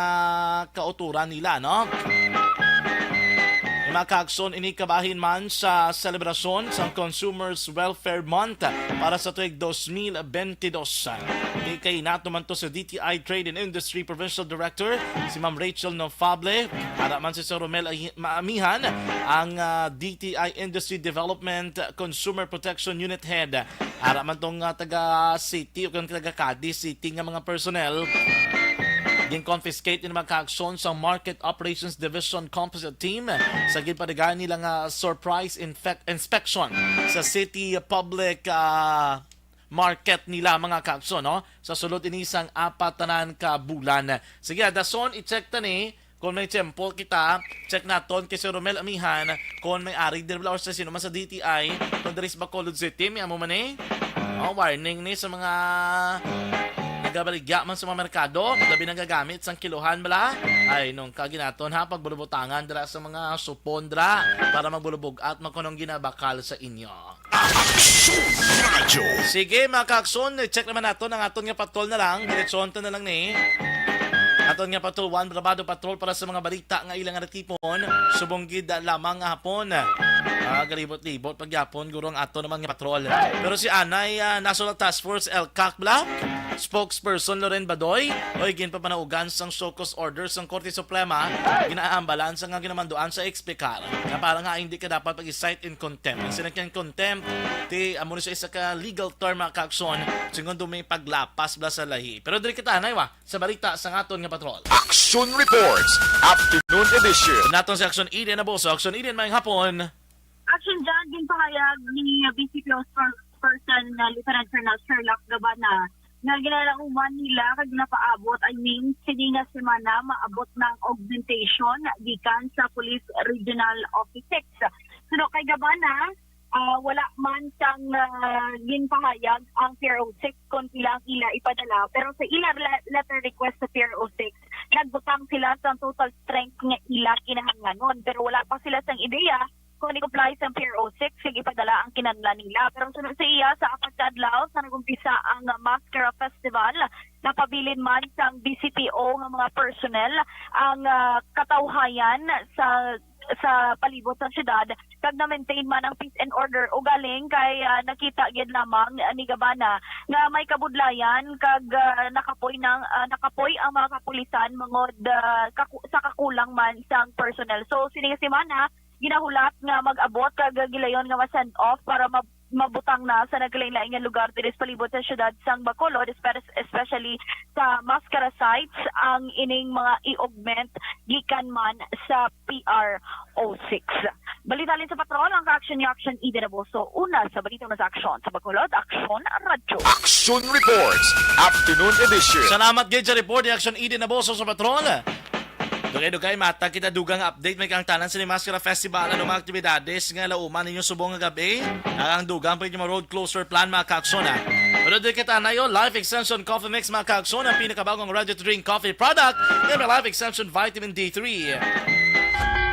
kauturan nila, no? Mga kaaksyon, ini kabahin man sa selebrasyon sang Consumers Welfare Month para sa tuig dos mil bentidós. Di kay nato man to sa D T I Trade and Industry Provincial Director, si Ma'am Rachel Nofable, ara man si Sir Romel Ahi-, Maamihan, ang, ah, D T I Industry Development Consumer Protection Unit Head. Ara man tong, ah, taga City o kung taga Cadiz City nga mga personnel, gin-confiscate ni mga kaaksyon sa Market Operations Division Composite Team sa ginpadagan nila nga surprise infec-, inspection sa City Public, ah, Market nila, mga kaaksyon, no? Sa sulod ini sang apat tanan ka bulan. Sige, ah, dason, i-check ta ni. Kung may tiyempo kita, check naton kay Sir Romel Amihan kung may ari diri bala or sa sino man sa D T I, kung diri sa Bacolod City, may amo man eh. Oh, warning ni sa mga nagabaligya man sa mga merkado, labi nagagamit sang kiluhan bala. Ay, nung kaginaton ha, pagbulubutangan dira sa mga supon dira para magbulubog at makunong ginabakal sa inyo. Action Radio. Sige, mga kaakson, check naman nato ang aton nga patrol na lang. Diretsohon to na lang ni. Aton nga patrol one, Brabado Patrol para sa mga balita nga ilang natipon. Subong gid lamang nga hapon. Ah, galibot-libot pagyapon, guro, ang ato naman nga patrol. Pero si Anay, ah, National Task Force, L CAC bala, spokesperson Loren Badoy, oy, ginpapanaugan sang show cause order sang Korte Suprema, ginaambalan sa nga ginamanduan sa Explicar nga para nga hindi ka dapat pag-cite in contempt. Ang sinakyan contempt, ti, amo ni siya isa ka legal term, mga kaakson, sigon daw may paglapas bala sa lahi. Pero diri kita, Anay, wa, sa balita sa aton nga patrol. Action Reports, Afternoon Edition. Naton si Action Eden na boso. Action Eden, maayong hapon. Action John, ginpahayag ni V C P O spokesperson nga Lieutenant Colonel Sherlock Gabana nga ginalauman nila kag napaabot, I mean, sini nga semana maabot na ang augmentation gikan sa Police Regional Office six. Suno kay Gabana, ah, wala man sang, ah, ginpahayag ang P R O six kon pila ang ila ipadala, pero sa ila le-, letter request sa P R O six, nagbutang sila sa total strength nga ila kinahanglanon, pero wala pa sila sang ideya kung i-comply sang P R O six kag ipadala ang kinahanglan nila. Pero suno sa iya, sa apat ka adlaw sa nag-umpisa ang Mascara Festival, napabilin man sang V C P O nga mga personnel ang, ah, katawhayan sa, sa palibot sa syudad, kag na-maintain man ang peace and order. Ugaling kay, ah, nakita gyud lamang, ah, ni Gabana nga may kabudlayan kag, ah, nakapoy nang, ah, nakapoy ang mga kapulisan mangod, ah, kaku-, sa kakulang man sang personnel. So, sini nga semana, ginahulat nga mag-abot kag gilayon nga ma-send off para ma-, mabutang na sa nagkalain-lain nga lugar diri sa palibot sa syudad sang Bacolod, espe-, especially sa Mascara sites, ang ining mga i-augment gikan man sa P R O six. Balita halin sa patrol, ang ka-aksyon ni Aksyon Eden Aboso. Una sa balita, una sa aksyon. Sa Bacolod, Aksyon Radyo. Action Reports, Afternoon Edition. Salamat gid sa report ni Aksyon Eden Aboso sa patrol. Dugay-dugay, matag kita dugang update may kaangtanan sa Maskara Festival. Ano mga aktibidades nga lauman ninyo subong nga gabi? Ang dugang pa inyo mga road closure plan, mga kaaksyon, ha? Pero di kita nayo, Life Extension Coffee Mix, mga kaaksyon, ang pinakabagong ready to drink coffee product. May Life Extension Vitamin D three.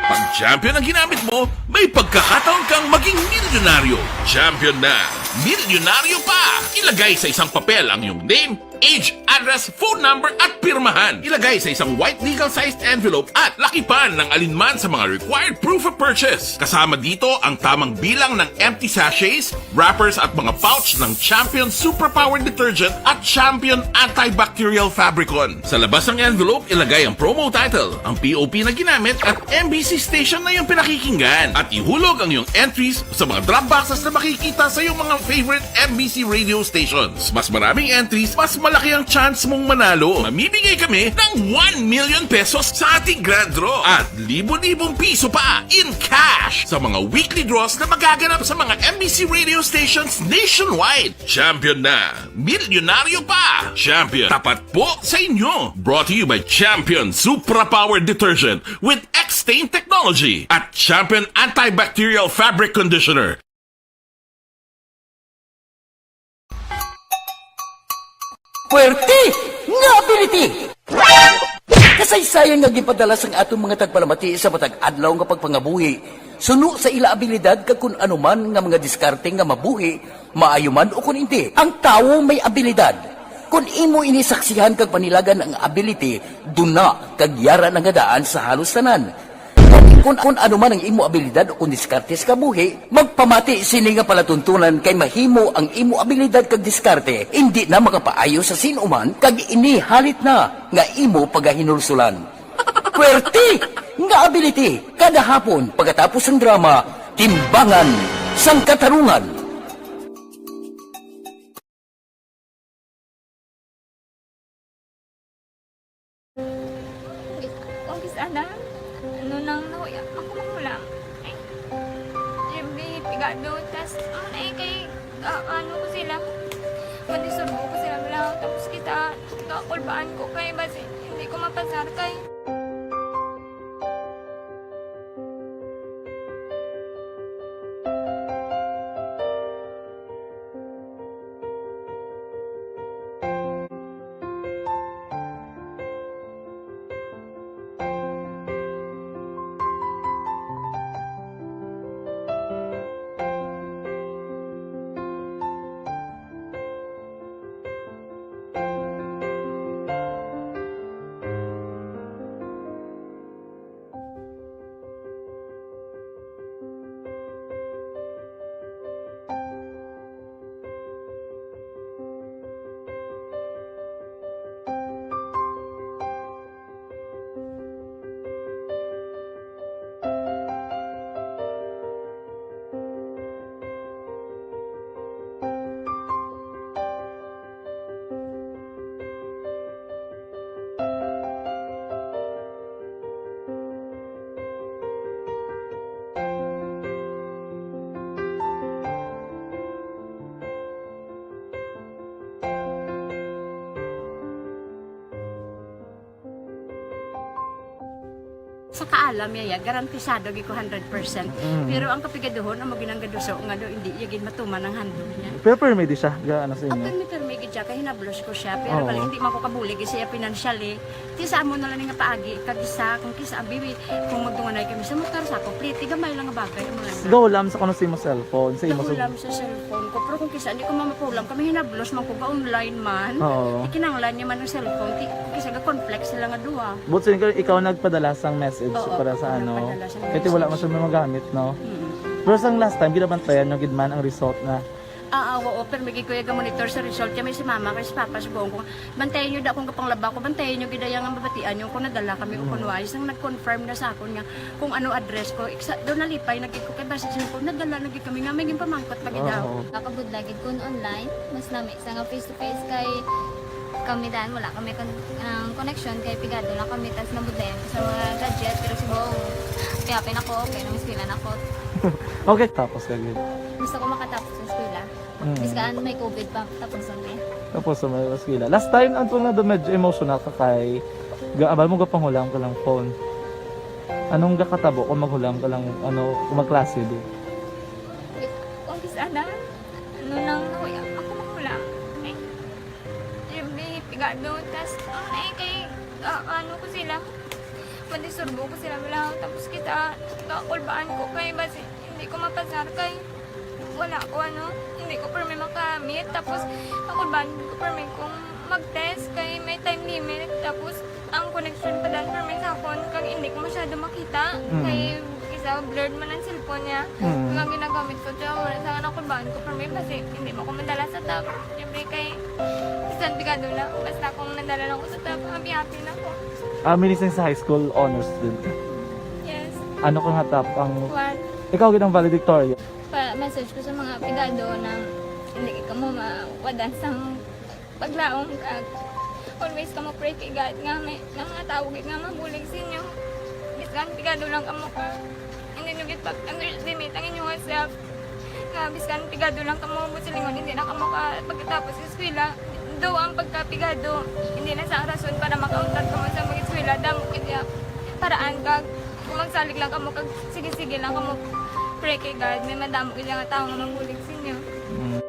Pag Champion ang ginamit mo, may pagkakataon kang maging milyonaryo. Champion na, milyonaryo pa! Ilagay sa isang papel ang iyong name, age, address, phone number, at pirmahan. Ilagay sa isang white legal-sized envelope at lakipan ng alinman sa mga required proof of purchase. Kasama dito ang tamang bilang ng empty sachets, wrappers, at mga pouch ng Champion Superpower Detergent at Champion Antibacterial Fabricon. Sa labas ng envelope, ilagay ang promo title, ang P O P na ginamit, at M B C station na iyong pinakikinggan. At ihulog ang iyong entries sa mga drop boxes na makikita sa iyong mga favorite M B C radio stations. Mas maraming entries, mas malaki ang chance mong manalo. Mamimigay kami ng one million pesos sa ating grand draw at libo-libong piso pa in cash sa mga weekly draws na magaganap sa mga M B C radio stations nationwide. Champion na! Milyonaryo pa! Champion, tapat po sa inyo! Brought to you by Champion Supra Power Detergent with X-Stain Technology at Champion Antibacterial Fabric Conditioner. Puwerte nga ability! Kasaysayan nga ginpadala sang aton mga tagpalamati sa matag adlaw nga pagpangabuhi, suno sa ila abilidad kag kun ano man nga mga diskarte nga mabuhi, maayo man o kun indi. Ang tawo may abilidad. Kun imo ini saksihan kag panilagan ang ability, duna kag yara na nga daan sa halos tanan. Kun, kun ano man ang imo abilidad o kun diskarte sa kabuhi, magpamati sini nga palatuntunan kay mahimo ang imo abilidad kag diskarte indi na makapaayo sa sin-o man kag ini halit na nga imo pagahinulsulan. Puwerte nga ability kada hapon pagkatapos sang drama, Timbangan sang Katarungan. Kung kis-, kung kis-, ana, ano nang nahuya, ako magulang. Ay, Jimmy, pigado, tas, ano na eh, kay, ah, ano ko sila, mandisturbo ko sila, wala, tapos kita, kakulbaan ko, kay basi, hindi ko mapasar, kay Sa kaalam niya, ya, garantisado gid ko hundred percent. Mm. Pero ang kapigaduhon, amo gid ang gaduso nga do, hindi iya gid matuman ang handog niya. Pero permi di siya, ga-, ano sa inyo? Ang permi, permi gid siya, kay hinablos ko siya. Pero Oo. bali, hindi man ko kabulig siya financially. Ti sa amo na lang nga paagi, kag isa, kung kisa, bibi, kung magdunganay kami sa motor, sa ako, pliti, gamay lang nga bagay, amo lang. Gahulam sa kuno sa imo cellphone, sa imo Gahulam sa cellphone ko, pero kung kisa, hindi ko mamapulam, kami hinablos man ko, ga-online man. Oo. Ikinanglan niya man ang cellphone, ti, kung kisa, ga-conflict sila nga duha. But so, ikaw, ikaw nagpadala sang message Oo, para sa ako ano? nagpadala sang Kasi wala message. man siya magamit, no? Mm. Pero sang last time, ginabantayan nyo gid man ang result na Ah, ah, oo, pero may gid ko iya ga-monitor sa result. Kaya may si mama, kay si papa, subong ko, bantayan nyo da akong gapanglaba ko, bantayan nyo gid iya nga mabatian nyo kung nadala kami o Mm. kung wala. Isang nag-confirm na sa akon nga kung ano address ko. Iksa, doon nalipay na gid ko kay basi siya ko, nadala na gid kami nga may ginpamangkot pa gid daw. Oo. Nakabudlay gid kun online, mas nami sa nga face to face kay kami dan, wala kami kon-, ang connection kay pigado lang kami, tas nabudlayan ko sa mga gadget, pero subong, Happy na ko, okay, nang eskwela na ko. Okay, tapos ka gid. Gusto ko makatapos sa eskwela. Mm. Biskan may covid pa, tapos na. Tapos na may eskwela. Last time, ang tunga do medyo emotional ka kay ga-, abal mo gapanghulam ka lang phone. Anong gakatabo kung maghulam ka lang, ano, kung magklase di? Kung biskan na, ano nang nahuya, ako maghulam. Eh, siyempre, pigado, tas, ang, eh, kay, ah, ano ko sila, madisturbo ko sila, wala, tapos kita, kakulbaan ko kay, basi, hindi ko mapasar kay, wala ko, ano, hindi ko permi makamit, tapos, kakulbaan ko permi kung mag-test kay may time limit, tapos, ang connection pa dan permi sa akon, kag hindi ko masyado makita, Mm. kay, isa, blurred man ang cellphone niya, Mm. kag ang ginagamit ko, siya, wala sa akin, nakulbaan ko permi, basi, hindi mo ko madala sa top, siyempre kay, Bisan pigado lang, basta kung nadala lang ko sa top, happy-happy na ko. Ah, minising sa high school honors student ka? Yes. Ano ka nga top ang One. Ikaw gid ang valedictorian? Pa-message ko sa mga pigado na hindi ka mo mawadan sang paglaom kag always ka mo pray kay God nga may, nga mga tawo gid nga mabulig sa inyo. Bisan pigado lang kamo ka. Hindi nyo gid pag-underestimate ang inyong self. Nga biskan pigado lang kamo mo silingon, hindi na kamo ka pagkatapos sa eskwela. Daw ang pagkapigado, hindi na sa rason para makauntat kamo sa mag-eskwela. Damo kaya paraan kag kung magsalig lang kamo kag sige-sige lang kamo pray kay God, may madamo kaya nga tao nga mabulig sa inyo. Mm.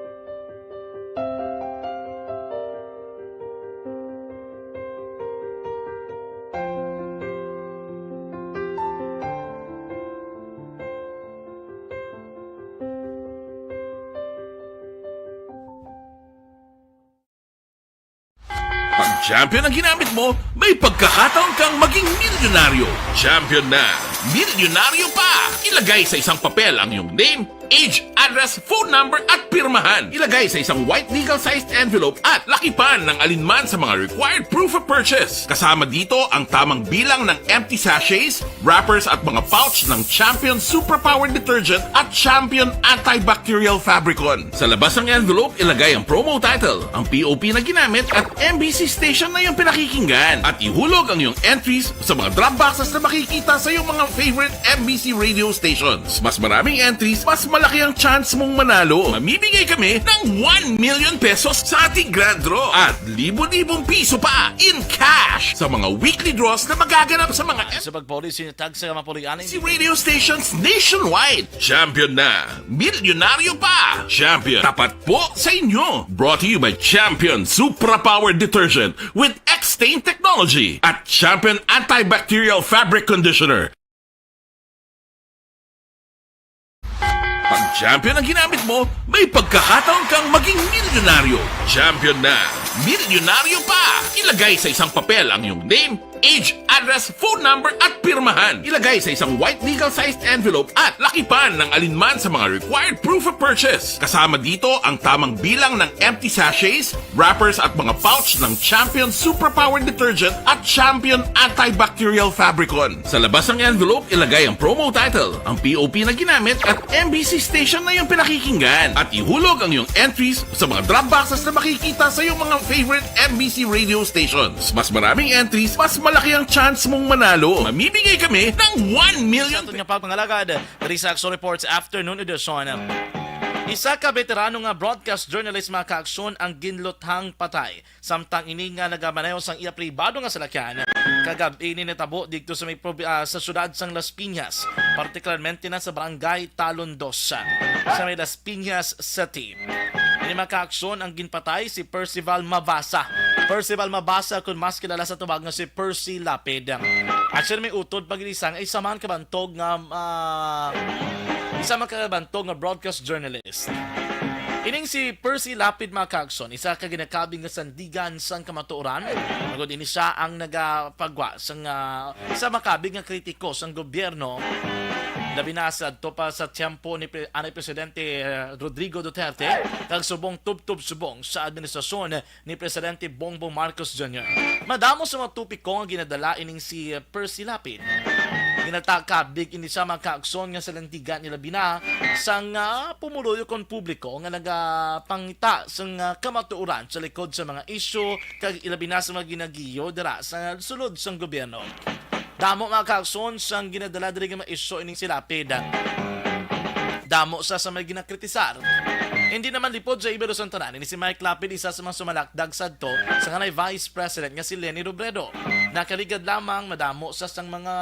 Pag champion ang ginamit mo, may pagkakataon kang maging milyonaryo. Champion na, milyonaryo pa! Ilagay sa isang papel ang iyong name, age, address, phone number, at pirmahan. Ilagay sa isang white legal-sized envelope at lakipan ng alinman sa mga required proof of purchase. Kasama dito ang tamang bilang ng empty sachets, wrappers, at mga pouch ng Champion Superpower Detergent at Champion Antibacterial Fabricon. Sa labas ng envelope, ilagay ang promo title, ang P O P na ginamit, at M B C station na iyong pinakikinggan. At ihulog ang iyong entries sa mga drop boxes na makikita sa iyong mga favorite M B C radio stations. Mas maraming entries, mas malaki ang chance mong manalo. Mamimigay kami ng one million pesos sa ating grand draw at libo-libong piso pa in cash sa mga weekly draws na magaganap sa mga Sa pagpauli sa inyo, tag sa mga pulian, si radio stations nationwide. Champion na, milyonaryo pa. Champion, tapat po sa inyo. Brought to you by Champion Supra Power Detergent with X-Stain Technology at Champion Antibacterial Fabric Conditioner. Pag champion ang ginamit mo, may pagkakataon kang maging milyonaryo. Champion na, milyonaryo pa! Ilagay sa isang papel ang iyong name, age, address, phone number, at pirmahan. Ilagay sa isang white legal-sized envelope at lakipan ng alinman sa mga required proof of purchase. Kasama dito ang tamang bilang ng empty sachets, wrappers, at mga pouch ng Champion Superpower Detergent at Champion Antibacterial Fabricon. Sa labas ng envelope, ilagay ang promo title, ang P O P na ginamit, at M B C station na iyong pinakikinggan. At ihulog ang iyong entries sa mga drop boxes na makikita sa iyong mga favorite M B C radio stations. Mas maraming entries, mas malaki ang chance mong manalo. Mamimigay kami ng one million Sa aton nga pagpangalagad, diri sa Aksyon Reports Afternoon Edition. Isa ka veterano nga broadcast journalist, mga kaaksyon, ang ginluthang patay samtang ini nga nagamaneho sang iya pribado nga salakyan. Kagab-i ini natabo didto sa may probi-, ah, sa siyudad sang Las Piñas, partikularmente na sa barangay Talon Dos, sa may Las Piñas City. Ini, mga kaaksyon, ang ginpatay si Percival Mabasa. Percival Mabasa, kung mas kilala sa tawag nga si Percy Lapid. At siya may utod pag-isa nga isa man kabantog nga, ah, isa man kabantog nga broadcast journalist. Ining si Percy Lapid, mga kaaksyon, isa ka ginakabig nga sandigan sang kamatuoran. Magod ini siya ang nagapagwa sang, ah, sa makabig nga kritiko sang gobyerno, labi na sa adto pa sa tiyempo ni Pre-, anay Presidente, eh, Rodrigo Duterte, kag subong tubtob subong sa administrasyon ni Presidente Bongbong Marcos Junior. Madamo sa mga topiko nga ginadala ining si Percy Lapid. Ginatakabig ini sa mga kaakson nga salandigan nila bina sang, ah, pumuluyo kon publiko nga nagapangita sang, ah, kamatuoran sa likod sa mga isyu kag ilabi na sa mga ginagiyo dira sa sulod sang gobyerno. Damo, mga kaakson, sang ginadala diri nga mga isyu ining si Lapid. Damo sa, sa may ginakritisar. Hindi naman lipod sa iba sang tanan. Ini si Mike Lapid, isa sa mga sumalakdag sadto sa kanay Vice President nga si Leni Robredo. Nakaligad lamang, madamo sa sang mga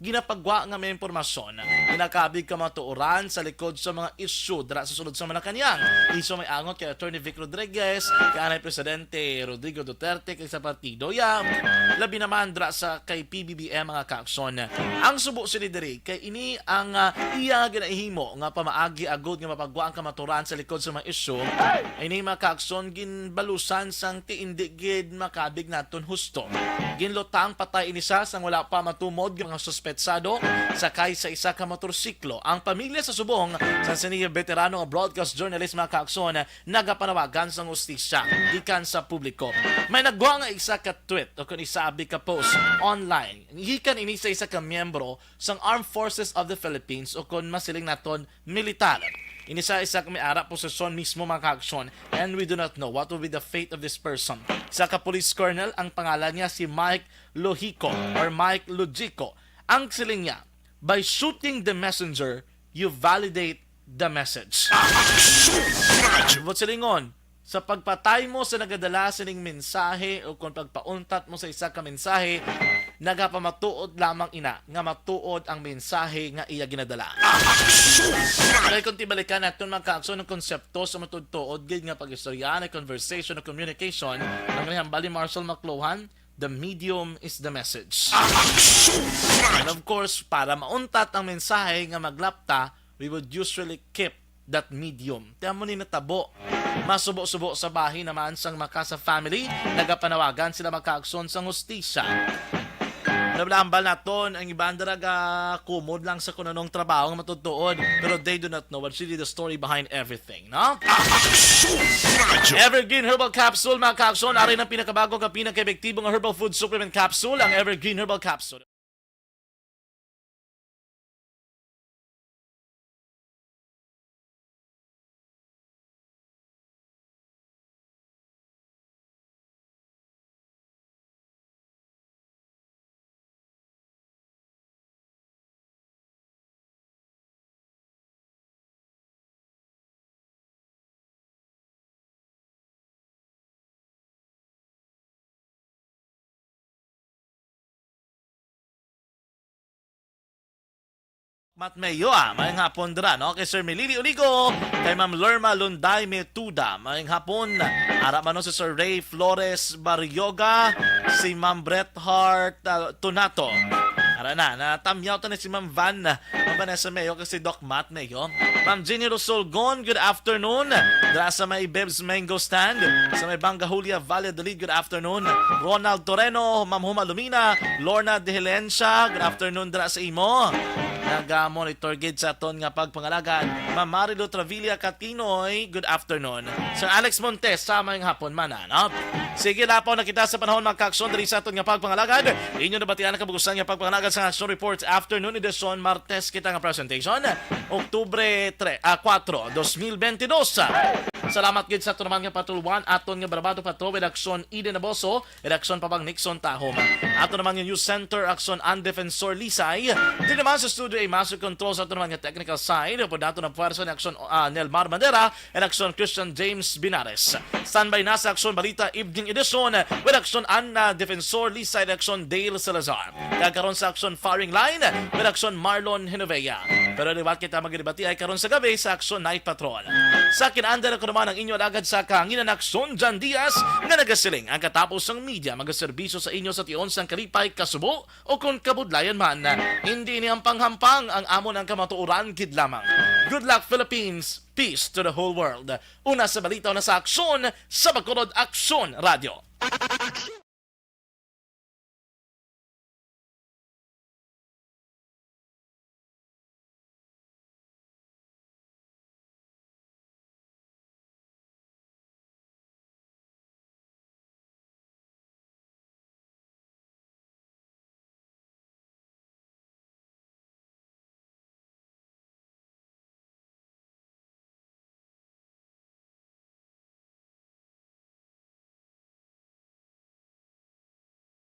ginapagwa nga may impormasyon. Ginakabig kamatuoran sa likod sa mga isyu dira sa sulod sa Malacañang. Isyu may angot kay Attorney Vic Rodriguez, kay anay Presidente Rodrigo Duterte, kay sa partido ya. Labi naman dira sa kay P B B M, mga kaakson. Ang subo sini diri kay ini ang, ah, iya nga ginahimo nga pamaagi agod nga mapagwa ang kamatuoran sa likod sa mga isyu. Ini, mga kaakson, ginbalusan sang ti indi gid makabig naton husto. Ginlutang patay ini siya sang wala pa matumod nga mga suspetsado sakay sa isa ka motorsiklo. Ang pamilya sa subong sa sini veterano nga broadcast journalist, mga kaakson, nagapanawagan sang hustisya gikan sa publiko. May nagwa nga isa ka tweet o kon isabi ka post online. Gikan ini sa isa ka miyembro sang Armed Forces of the Philippines o kon masiling naton militar. Ini sa isa ka may ara posisyon mismo, mga kaakson, and we do not know what will be the fate of this person. Isa ka police colonel, ang pangalan niya si Mike Lojico or Mike Lojico. Ang siling niya, "By shooting the messenger, you validate the message." Buot silingon, sa pagpatay mo sa nagadala sining mensahe o kung pagpauntat mo sa isa ka mensahe, nagapamatuod lamang ina nga matuod ang mensahe nga iya ginadala. Kay kung tibalikan naton, mga kaakson, ang konsepto sa matuod-tuod gid nga pag-istorya, na conversation o communication, ang ginhambal ni Marshall McLuhan, "The medium is the message." And of course, para mauntat ang mensahe nga maglapta, we would usually keep that medium. Ti amo ni natabo. Masubo-subo sa bahin naman sang Macasa family, nagapanawagan sila, mga kaakson, sang hustisya. Nabalaambal naton ang iban dira ga kumod lang sa kung anong trabaho nga matutuod, pero they do not know what's really the story behind everything, no? Action Radio. Evergreen Herbal Capsule, mga kaakson, ari ang pinakabago nga pinakaepektibo nga herbal food supplement capsule, ang Evergreen Herbal Capsule. Matmeo, ah, maayong hapon dira, no? Kay Sir Melili Uligo, kay Ma'am Lerma Lunday Metuda, maayong hapon. Ara man, no, si Sir Ray Flores Barrioga, si Ma'am Bret Hart, ah, Tunato. Ara na, natamyaw ta ni si Ma'am Van, Ma'am Vanessa Meo, kay si Doc Matt Meo. Ma'am Jenny Rosolgon, good afternoon. Dira sa may Beb's Mango Stand, sa may Banggahulia, Valladolid, good afternoon. Ronald Toreno, Ma'am Huma Lumina, Lorna De Helencia, good afternoon dira sa imo. Naga-monitor gid sa aton nga pagpangalagad. Ma'am Marilu Travilla Catinoy, good afternoon. Sir Alex Montes, sa maayong hapon man, ano? Sige, lapaw na kita sa panahon, mga kaakson, diri sa aton nga pagpangalagad. Inyo nabatian ang kabugusan nga pagpangalagad sa Action Report Afternoon Edition, Martes kita nga presentation, Oktubre tre, ah, kuwatro, dos mil benti dos. Salamat gid sa aton naman nga patrolwan, aton nga Barbato Patrol, Redaksyon Eden Aboso, Redaksyon Pabang Nixon Tahom. Ato naman nga News Center, Aksyon An Defensor Lisay. Di naman sa Studio A, Master Control sa ato naman nga technical side, upod nato ang puwersa ni Aksyon, ah, Nelmar Bandera, and Aksyon Christian James Binares. Standby na sa Aksyon Balita Evening Edition, with Aksyon An, ah, Defensor Lisay, and Aksyon Dale Salazar. Kag karon sa Aksyon Firing Line, with Aksyon Marlon Hinovea. Pero liwat kita magdebate ay karon sa gabi sa Aksyon Night Patrol. Sa akin, Ander, ako naman ang inyo alagad sa kahanginan, Aksyon Jan Diaz, nga nagasiling, ang katapos sang media magaserbisyo sa inyo sa tion sang kalipay, kasubo, o kon kabudlayan man. Hindi ini hampang-hampang, ang amon ang kamatuoran gid lamang. Good luck, Philippines. Peace to the whole world. Una sa balita, una sa aksyon, sa Bacolod Aksyon Radio.